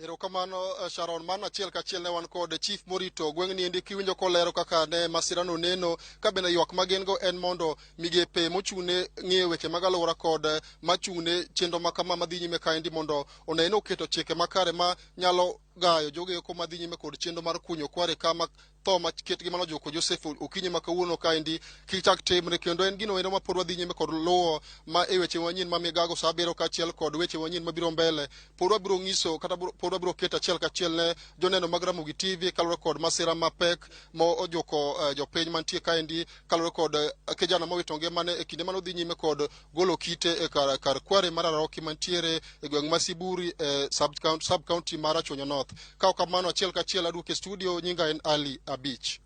Erokamano Sharon, mano achiel kachiel ne wan kod chief morito gweng'ni endi kiwinjo kolero kaka ne masirano neno ka bende ywak ma gin go en mondo migepe mochung' ne ng'iyo weche mag alwora kod machung' ne chenro ma kama madhi nyime kaendi mondo one ni oketo chike makare ma nyalo gayo jogo eko madhi nyime kod chenro mar kunyo kware kama tho maket gi mano juko Joseph okinyi ma kawuono kaendi kik chak timre kendo en gino endo ma pod wadhi nyime kod luwo ma e weche manyien ma migago sa abiriyo kaachiel kod weche manyien mabiro mbele pod wabiro ng'iso kata pod wabiro keto achiel kachiel ne joneno mag Ramogi TV kaluwore kod masira mapek mo ojuko jopiny mantie kaendi kaluwore kod kijana mowito ngimane e kinde mane odhi nyime kod golo kite e kar, kar kware mar Aroki mantiere e gweng' ma Siburi e sub county, sub county mar Rachuonyo North. Ka ok kamano achiel kachiel aduoke studio nyinga en Ali Abich.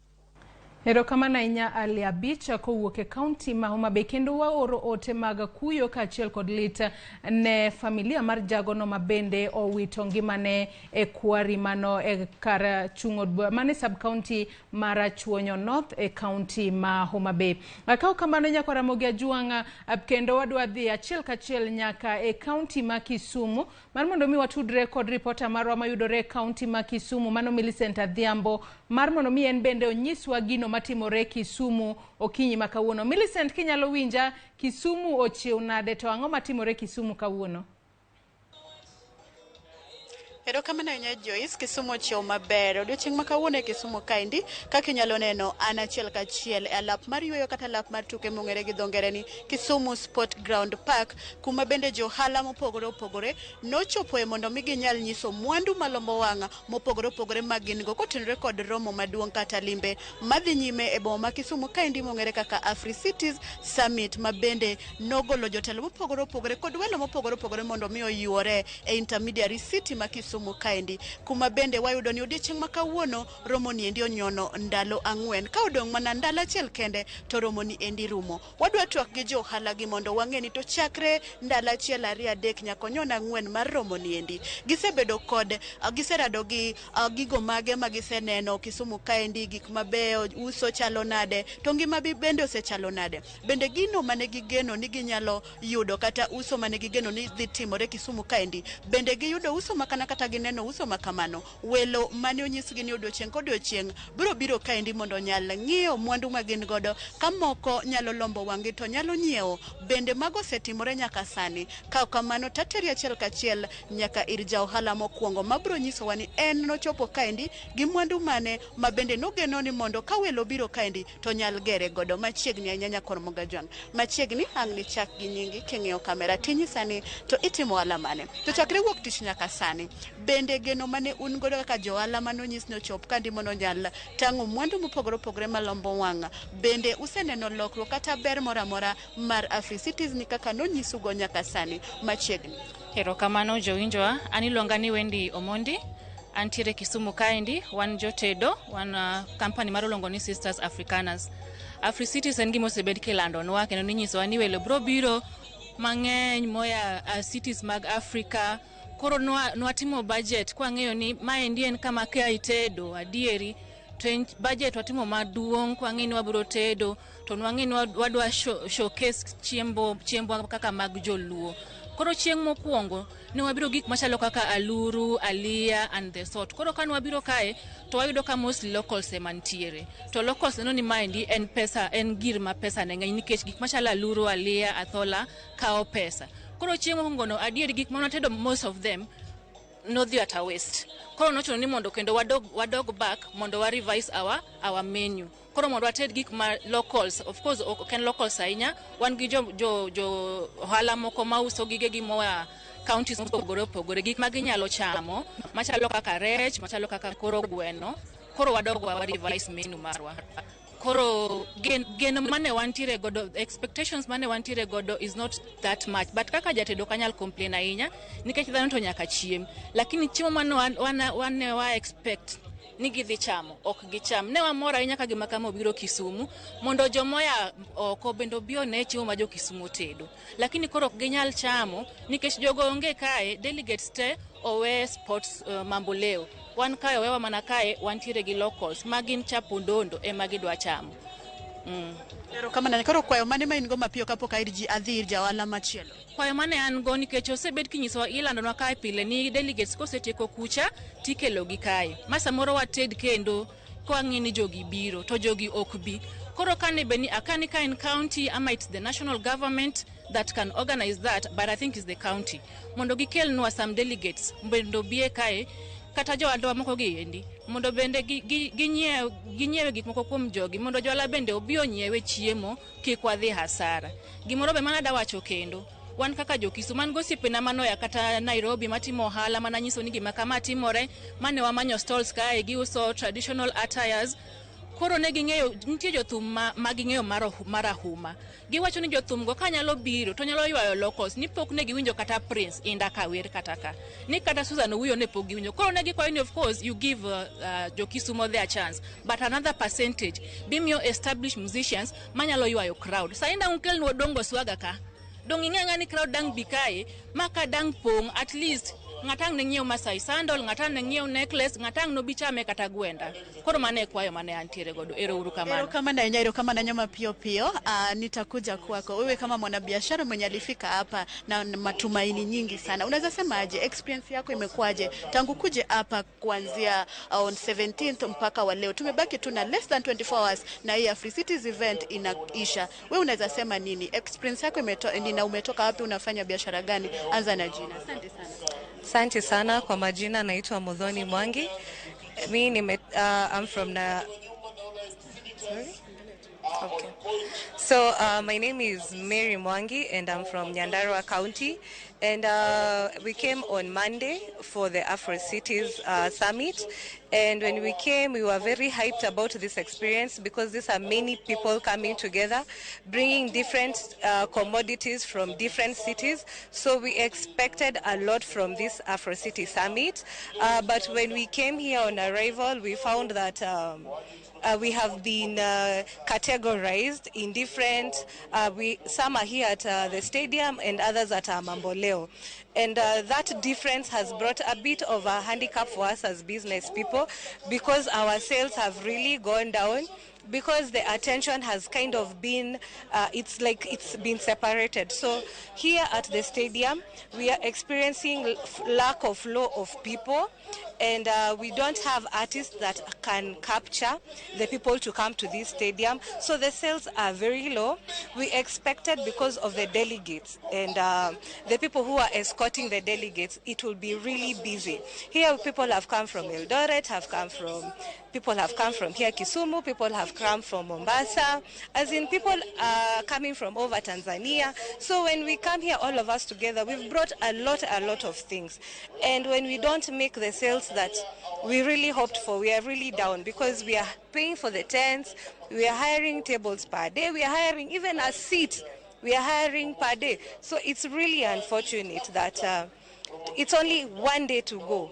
Erokamano ahinya Ali Abich kowuok e kaunti ma Homa Bay kendo waoro ote mag kuyo kaachiel kod lit ne familia mar jagono ma bende owito ngimane e kwari mano e kar chung' od bura mano e sub county mar Rachuonyo North e kaunti ma Homa Bay. Ka ok kamano nyakwa Ramogi Ajwang' kendo wadwa dhi achiel kachiel nyaka e kaunti ma Kisumu mar mondo mi watudre kod ripota marwa mayudore e kaunti ma Kisumu mano Millicent Adhiambo mar mondo mi en bende onyiswa gino matimore Kisumu okinyi ma kawuono. Millicent kinyalo winja Kisumu ochiew nade to ang'o matimore Kisumu kawuono? Erokamano ahinya Joyce, Kisumu ochiew maber. Odiochieng' ma kawuono e Kisumu kaendi, kaka inyalo neno, an achiel kachiel e alap mar yueyo kata alap mar tuke mong'ere gi dho ngere ni Kisumu Sport Ground Park, kuma bende johala mopogore opogore nochopoe mondo mi ginyal nyiso mwandu malombo wang' mopogore opogore ma gin go kotenore kod romo maduong' kata limbe madhi nyime e boma ma Kisumu kaendi mong'ere kaka Africities Summit, ma bende nogolo jotelo mopogore opogore kod welo mopogore opogore mondo mi oyuore e intermediary city ma Kisumu kaendi, kuma bende wayudo ni odiochieng' ma kawuono romo ni endi onyono ndalo 4 ka odong' mana ndalo achiel kende to romo ni endi rumo. Wadwa twak gi jo ohala gi mondo wang'e ni to chakre ndalo 1 2 3 nyaka onyon 4 mar romo ni endi gisebedo kod giserado gi gigo mage ma giseneno Kisumu kaendi, gik mabeyo, uso chalo nade, to ngima bende osechalo nade, bende gino mane gigeno ni ginyalo yudo kata uso mane gigeno ni dhi timore Kisumu kaendi, bende giyudo uso makana kata gineno uso makamano. Welo mane onyisgi ni odiochieng' kodiochieng' biro biro kaendi mondo onyal ng'iyo mwandu ma gin godo, ka moko nyalo lombo wang'gi to nyalo nyiewo, bende mago osetimore nyaka sani. Ka kamano tateri achiel kachiel nyaka ir ja ohala mokwongo mabiro nyisowa ni en nochopo kaendi gi mwandu mane ma bende nogeno ni mondo ka welo biro kaendi to nyal gere godo. Machiegni ahinya nyakor Mogajwang', machiegni ang' ni chak gi nyingi king'iyo kamera tinyisa ni to itimo ohala mane, to chakre wuok tich nyaka sani bende geno mane un godo kaka jo ohala mane onyis ni ochop kandi mondo onyal tang'o mwandu mopogore opogore malombo wang', bende useneno lokruok kata ber moro amora mar Africities ni kaka nonyisugo nyaka sani? Machiegni. Erokamano jowinjowa, an iluonga ni Wendy Omondi, antiere Kisumu kaendi, wan jotedo, wan company mar iluongo ni Sisters Africanas. Africities en gima osebed kilandonwa kendo ninyisowa ni welo biro biro mang'eny moya cities mag Africa. Koro nwatimo budget kwang'eyo ni maendi en kama ka itedo adieri to en budget watimo maduong' kwang'eyo ni wabiro tedo to nwang'eyo ni wadwa showcase chiembwa kaka mag joluo. Koro chieng' mokwongo ne wabiro gik machalo kaka aluru, aliya and the sort. Koro ka nwabiro kae to wayudo ka mostly locals ema nitiere. To locals neno ni maendi en pesa, en gir ma pesa ne ng'eny nikech gik machalo aluru, aliya, athola kawo pesa. Koro chieng' mokwongo no adier gik mane watedo most of them nodhi at a waste. Koro nochuno ni mondo kendo wadog back mondo wa revise our menu. Koro mondo wated gik ma locals, of course ok en locals ahinya, wan gi jo ohala moko mauso gigegi moa counties mopogore opogore, gik ma ginyalo chamo machalo kaka rech, machalo kaka koro gweno. Koro wadog wa revise menu marwa. Koro geno mane wantiere godo, expectations mane wantiere godo is not that much, but kaka jatedo ok anyal complain ahinya nikech dhano to nyaka chiem, lakini chiemo mane wane wa expect ni gidhi chamo ok gicham. Ne wamor ahinya ka gima kama obiro Kisumu mondo jomoya oko bende obi one chiemo ma jo Kisumu tedo, lakini koro ok ginyal chamo nikech jogo onge kae. Delegates te owe sports mambo leo, wan kae owewa mana kae wantiere gi locals ma gin chapundondo ema gidwa chamo. Erokamano. Koro kwayo mane ma in go mapiyo kapok adhi ir ja ohala machielo? Kwayo mane an go nikech osebed kinyisowa ilandonwa kae pile ni delegates kosetieko kucha tikelo gi kae ma samoro wated kendo kwang'e ni jogi biro to jogi ok bi. Koro kane bed ni akani ka en county ama it's the national government that can organize that, but I think it's the county mondo gikelnwa some delegates mondo obie kae kata jowadwa moko gi endi mondo bende ginyiewe gik moko kuom jogi mondo johala bende obi onyiewe chiemo kik wadhi hasara. Gimoro be mana dawacho kendo, wan kaka jo Kisumu an gosiepena manoya kata Nairobi matimo ohala mana nyiso ni gima kama timore mane wamanyo stalls kae giuso traditional attires. Koro ne ging'eyo nitie jothum ma ging'eyo marahuma, giwacho ni jothum go kanyalo biro to nyalo ywayo locals ni pok ne giwinjo kata Prince Inda ka wer kata ka ni kata Susan Owuoyo ne pok giwinjo. Koro ne gikwayo ni of course you give jo Kisumu their chance, but another percentage bimiyo established musicians manyalo ywayo crowd. Sani dang' ukelnwa Odongo Swaga ka dong' ing'e ang'e ni crowd dang' bi kae ma ka dang' pong' at least ng'at ang' ne nyiew Masai sandal, ng'at ang' ne nyiew necklace, ng'at ang' nobi chame kata gwenda. Koro mano e kwayo mane antiere godo. Ero uru kamano. Erokamano ahinya, erokamano ahinya mapiyo piyo. Nitakuja kwako wewe kama mwanabiashara mwenye alifika hapa na matumaini nyingi sana. Unaweza sema aje experience yako imekuwaje tangu kuje hapa kuanzia on 17th mpaka wa leo? Tumebaki tu na less than 24 hours na hii Africities event inaisha. Wewe unaweza sema nini? Experience yako na umetoka wapi, unafanya biashara gani? Anza na jina. Asante sana. Asante sana kwa majina, naitwa Muthoni Mwangi. Mi nime, I'm from na Sorry? Okay. So my name is Mary Mwangi and I'm from Nyandarua County. And we came on Monday for the Afro Cities Summit. And when we came, we were very hyped about this experience because these are many people coming together, bringing different commodities from different cities. So we expected a lot from this Afro City Summit. But when we came here on arrival, we found that we have been categorized in different, some are here at the stadium and others at Mamboleo. And that difference has brought a bit of a handicap for us as business people because our sales have really gone down because the attention has kind of been, it's like it's been separated. So here at the stadium, we are experiencing lack of flow of people, and we don't have artists that can capture the people to come to this stadium. So the sales are very low. We expected, because of the delegates and the people who are escorting the delegates, it will be really busy. Here people have come from Eldoret, people have come from here Kisumu, people have come from Mombasa, as in people are coming from over Tanzania. So when we come here, all of us together, we've brought a lot of things. And when we don't make the sales that we really hoped for, we are really down because we are paying for the tents, we are hiring tables per day, we are hiring even a seat, we are hiring per day. So it's really unfortunate that it's only one day to go,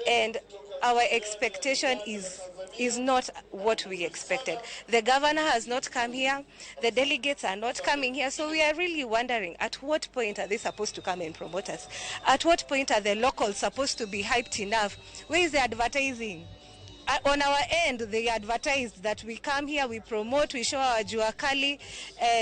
and our expectation is not what we expected. The governor has not come here. The delegates are not coming here. So we are really wondering, at what point are they supposed to come and promote us? At what point are the locals supposed to be hyped enough? Where is the advertising? On our end, they advertised that we come here, we promote, we show our Jua Kali,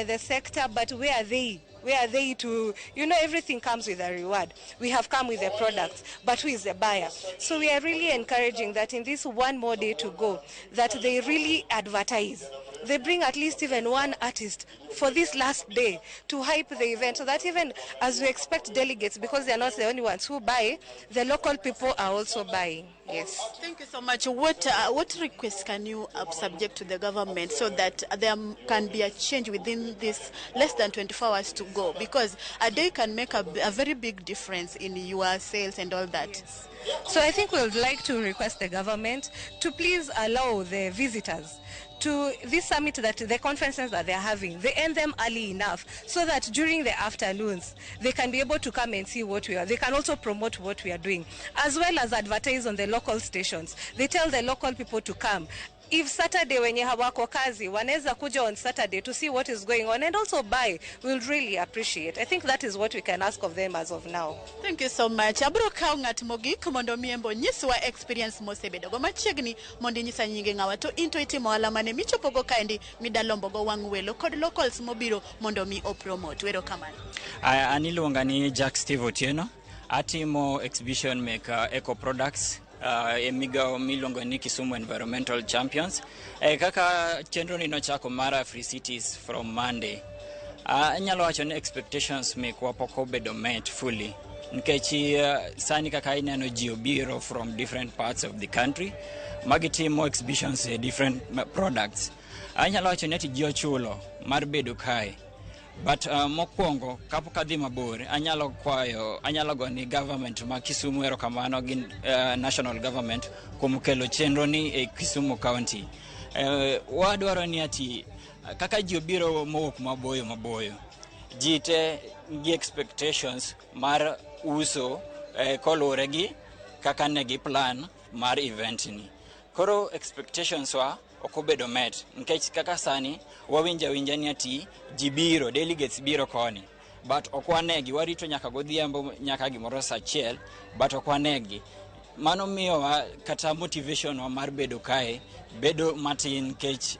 the sector, but where are they? Where are they to, you know, everything comes with a reward. We have come with the products, but who is the buyer? So we are really encouraging that in this one more day to go, that they really advertise. They bring at least even one artist for this last day to hype the event, so that even as we expect delegates, because they are not the only ones who buy, the local people are also buying. Yes. Thank you so much. What requests can you subject to the government so that there can be a change within this less than 24 hours to go? Because a day can make a very big difference in your sales and all that. Yes. So I think we would like to request the government to please allow the visitors to this summit, that the conferences that they're having, they end them early enough so that during the afternoons they can be able to come and see what we are. They can also promote what we are doing, as well as advertise on the local stations. They tell the local people to come. If Saturday wenye hawako kazi, wanaweza kuja on Saturday to see what is going on and also buy, we'll really appreciate. I think that is what we can ask of them as of now. Thank you so much. Abro kawo ng'at mogik mondo miembo nyiswa experience mosebedogo machiegni mondo inyisa nyinge ng'awa to into itimo ohala mane michopogo kaendi midalombogo wang' welo kod locals mobiro mondo mi opromote. Wero kamano. An iluonga ni Jack Steve Otieno. Atimo exhibition mek eco products e migawo miluongo ni Kisumu Environmental Champions. Kaka chenro ni nochako mar Afri Cities from Monday, anyalo wacho ni expectations mekwa pok obedo met fully nikech sani kaka ineno ji obiro from different parts of the country magitimo exhibitions e different products. Anyalo wacho ni ati ji ochulo mar bedo kae. But mokwongo kapok adhi mabor, anyalo kwayo, anyalo go ni government ma Kisumu erokamano gi national government kuom kelo chenro ni e Kisumu County. Wadwaro ni ati kaka ji obiro mowuok maboyo maboyo, ji te gi expectations mar uso koluwore gi kaka ne gi plan mar event ni. Koro expectations wa ok obedo met nikech kaka sani wawinjo awinja ni ati ji biro, delegates biro koni, but ok wanegi, warito nyaka godhiambo nyaka gimoro saa achiel, but ok wanegi. Mano miyowa kata motivation wa mar bedo kae bedo matin nikech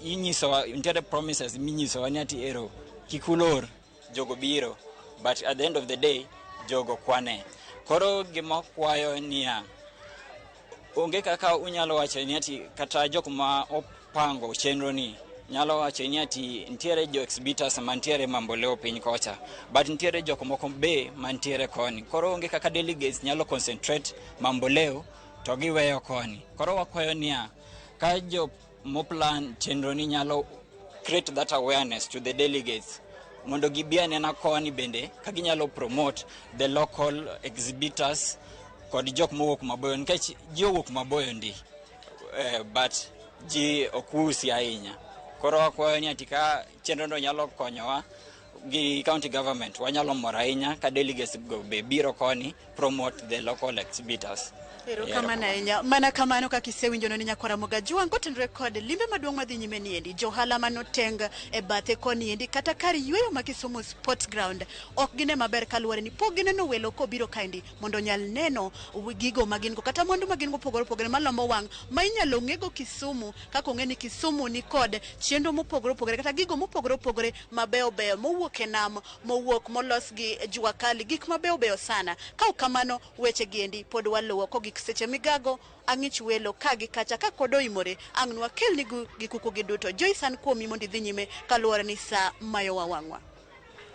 inyisowa, nitiere promises minyisowa ni ati ero kik ulor, jogo biro, but at the end of the day jogo kwane. Koro gima kwayo niya, onge kaka unyalo wacho ni ati kata jok ma opango chenro ni Nyalo wacho ni ati nitiere jo exhibitors mantiere Mamboleo piny kocha, but nitiere jok moko be mantiere koni. Koro onge kaka delegates nyalo concentrate Mamboleo to giweyo koni. Koro wakwayo niya, ka jo moplan chenro ni nyalo create that awareness to the delegates mondo gibi anena koni bende ka ginyalo promote the local exhibitors kod jok mowuok maboyo, nikech ji owuok maboyo ndi, but ji ok usi ahinya. Koro wakwayo ni ati ka chenro no nyalo konyowa gi county government, wanyalo mor ahinya ka delegates go be biro koni promote the local exhibitors. Erokamano ahinya. Mana kamano kaka isewinjo ni nyakwara Mogajwang' kotenore kod limbe maduong' madhi nyime ni endi, johala manoteng e bathe koni endi kata kar yweyo ma Kisumu Sports Ground ok gine maber kaluwore ni pok gineno welo kobiro kaendi mondo onyal neno gigo ma gin go kata mwandu ma gin go opogore opogore malombo wang' ma inyalo ng'ego Kisumu kaka ong'e ni Kisumu ni kod chenro mopogore opogore kata gigo mopogore opogore mabeyo beyo mowuok e nam, mowuok molos gi jua kali, gik mabeyo beyo sana. Ka ok kamano weche gi endi pod waluwo kogik seche migago ang'ich welo ka gi kacha ka kod oimore ang' nwakelni gi kuku gi duto. Joyce, an kuomi mondo idhi nyime kaluwore ni sa mayowa wang'wa.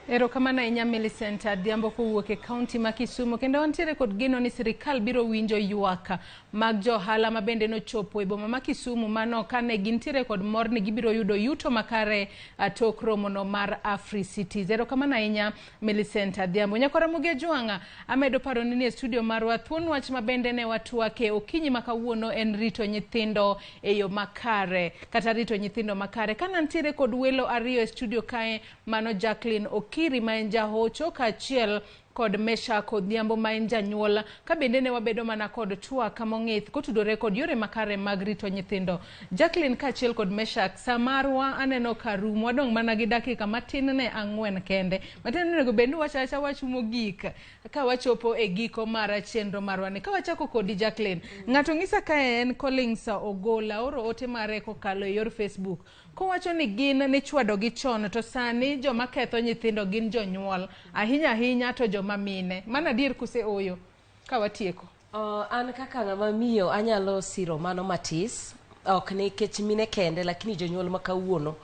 Erokamano ahinya Millicent Adhiambo kowuok e kaunti ma Kisumu. Kendo wantiere kod geno ni sirikal biro winjo ywak mag johala ma bende nochopo e boma ma Kisumu mano kane gintiere kod mor ni gibiro yudo yuto makare tok romono mar Africities. Erokamano ahinya Millicent Adhiambo. Nyakwara Ramogi Ajwang'a, amedo paro ni e studio marwa thuon wach ma bende ne watwake okinyi ma kawuono en rito nyithindo e yo makare kata rito nyithindo makare. Kana ntiere kod welo ariyo e studio kae, mano Jacqueline Okiri ma en jahocho kaachiel kod Meshak Odhiambo ma en janyuol, ka bende ne wabedo mana kod twak mong'ith kotudore kod yore makare mag rito nyithindo. Jacqueline kaachiel kod Meshak, sa marwa aneno ka rumo, wadong' mana gi dakika matin ne 4 kende. Matin onego bed ni wacho awacha wach mogik ka wachopo e giko mar chenro marwa ni. Ka wachako kodi Jacqueline, ng'ato ng'isa ka en Collins Ogola oro ote mare kokalo e yor Facebook kowacho ni gin nichwado gi chon to sani joma ketho nyithindo gin jonyuol ahinya ahinya to joma mine. Mano adier kuse oyo? Ka watieko. An kaka ng'ama miyo anyalo siro mano matis, ok nikech mine kende, lakini jonyuol ma kawuono.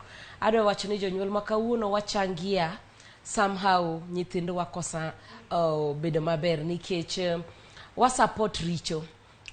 Adwa wacho ni jonyuol ma kawuono wachangia somehow nyithindwa kosa bedo maber nikech wa support richo.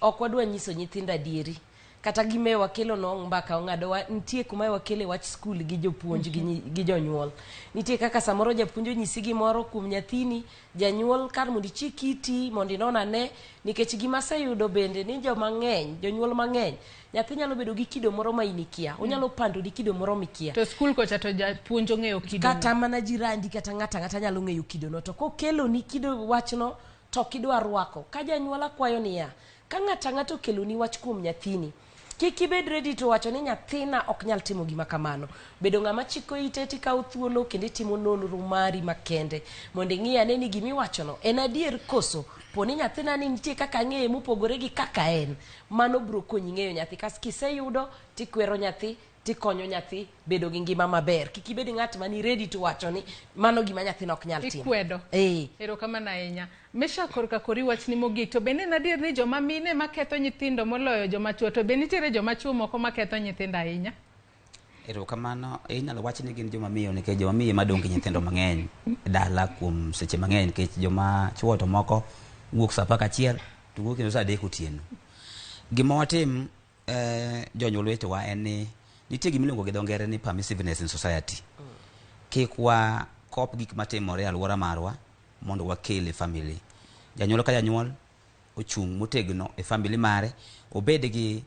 Ok wadwa nyiso nyithindo adieri. Kata gime wakelo no mbaka ong'ado wa, nitie kuma wakele wach skul gi jopuonj gi jonyuol. Nitie kaka samoro japuonj onyisi gimoro kuom nyathini, janyuol kar mondo ichik iti mondo inon ane, nikech gima aseyudo bende ni joma ng'eny, jonyuol mang'eny, nyathi nyalo bedo gi kido moro ma in ikia, onyalo pandoni kido moro mikia. To skul kocha to japuonj ong'eyo kido. Kata mana jirandi kata ng'ato ang'ata nyalo ng'eyo kidono, to kokeloni kido wachno to ok idwa rwako. Ka janyuol akwayo niya, ka ng'ato ang'ata okeloni wach kuom nyathini, kik ibed ready to wacho ni nyathina ok nyal timo gima kamano. Bedo ng'ama chiko ite tikawo thuolo kendo itimo nonro mari makende mondo ing'i ane ni gimiwachono en adier koso po ni nyathina ni nitie kaka ang'eye mopogore gi kaka en. Mano biro konyi ng'eyo nyathi. Kas kiseyudo tikwero nyathi, tikonyo nyathi bedo gi ngima maber. Kik ibed ng'at mani ready to wacho ni mano gima nyathina ok nyal timo. Ikwedo. Erokamano ahinya. Mesha, korka kori wachni mogik, to bende en adier ni joma mine maketho nyithindo moloyo joma chuo, to be nitiere joma chuo moko maketho nyithindo ahinya? Erokamano. Inyalo wach ni gin joma miyo nikech joma miyo ema dong' gi nyithindo mang'eny e dala kuom seche mang'eny, nikech joma chuo to moko wuok saa 11 to wuok kendo saa 3 otieno. Gima watim jonyuol wetewa en ni nitie gima iluongo gi dho ngere ni permissiveness in society. Kik wakop gik matimore e alwora marwa mondo wakel e family. Janyuol ka janyuol ochung' motegno e family mare, obed gi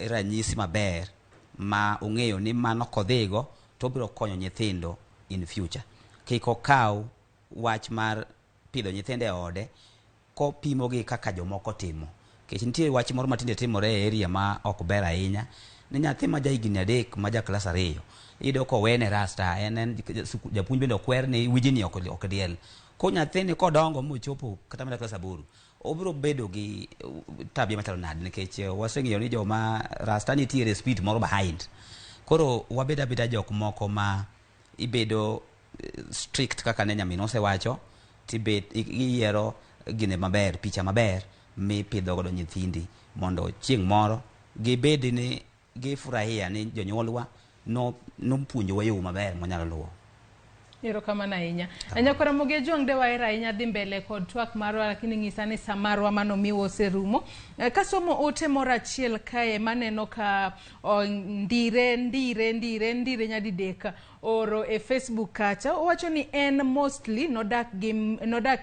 ranyisi maber ma ong'eyo ni mano kodhigo to obiro konyo nyithindo in future. Kik okaw wach mar pidho nyithindo e ode kopimo gi kaka jomoko timo. Nikech nitie wach moro matinde timore e area ma ok ber ahinya, ni nyathi ma ja higni 3 ma ja klas 2 iyudo kowene rasta, en japuonj bende okwer ni wijni ok diel. Ko nyathini kodongo mochopo kata mana klas 8, obiro bedo gi tabia machalo nade, nikech waseng'eyo ni joma rasta nitiere speed moro behind. Koro wabed abeda jok moko ma ibedo strict kaka ne nyamin osewacho, tibet iyiero gine maber, picha maber mipidho godo nyithindi mondo chieng' moro gibed ni gifurahia ni jonyuolwa No nopuonjowa yo maber mwanyalo luwo. Erokamano ahinya. Nyakwara Mogi Ojwang' de wahero ahinya dhi mbele kod twak marwa lakini ng'isa ni sa marwa manomiwa oserumo. Kasomo ote moro achiel kae maneno ka ndire ndire ndire ndire nyadidek oro e Facebook kacha owacho ni en mostly nodak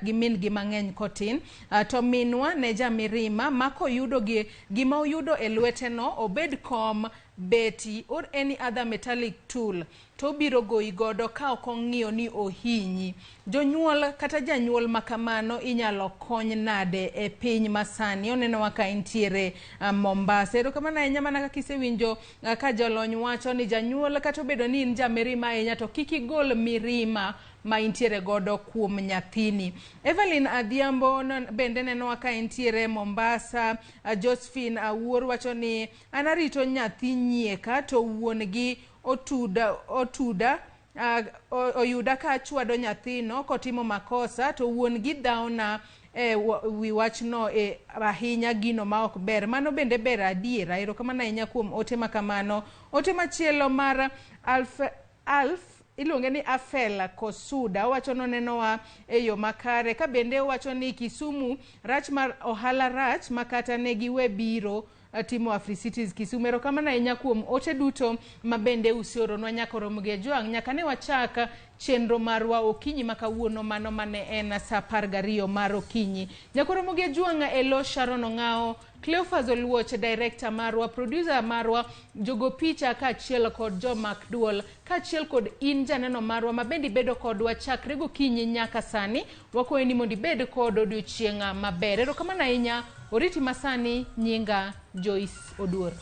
gi min gi mang'eny kotin to minwa ne jamirima ma koyudo gi gima oyudo e lwete no obed kom beti or any other metallic tool to obiro goyi godo ka ok ong'iyo ni ohinyi. Jonyuol kata janyuol ma kamano inyalo kony nade e piny masani? Onenowa ka entiere Mombasa. Erokamano ahinya mana kaka isewinjo ka jolony wacho ni janyuol kata obedo ni in jamirima ahinya to kik igol mirima ma intiere godo kuom nyathini. Evelyn Adhiambo bende nenowa ka entiere Mombasa. Josephine Awuor wacho ni an arito nyathi nyieka to wuon gi otuda oyuda ka achwado nyathino kotimo makosa to wuon gi dhawna e wi wachno e ahinya gino ma ok ber. Mano bende ber adiera. Erokamano ahinya kuom ote ma kamano. Ote machielo mar Alf iluonge ni Afel Kosuda owacho nonenowa e yo makare ka bende owacho ni Kisumu rach mar ohala rach ma kata ne giwe biro timo Africities Kisumu. Erokamano ahinya kuom ote duto ma bende useoronwa nyaka Ramogi Ojwang' nyaka ne wachak chenro marwa okinyi ma kawuono mano mane en sa 12 mar okinyi. Nyaka Ramogi Ojwang' elo Sharon Ong'ao, Cleophas Oluoch, director marwa, producer marwa, jogo picha kaachiel kod jomak duol, kaachiel kod in janeno marwa ma bende ibedo kodwa chakre gokinyi nyaka sani. Wakwayi ni mondo ibed kod odiochieng' maber. Erokamano ahinya, oriti masani, nyinga Joyce Oduor.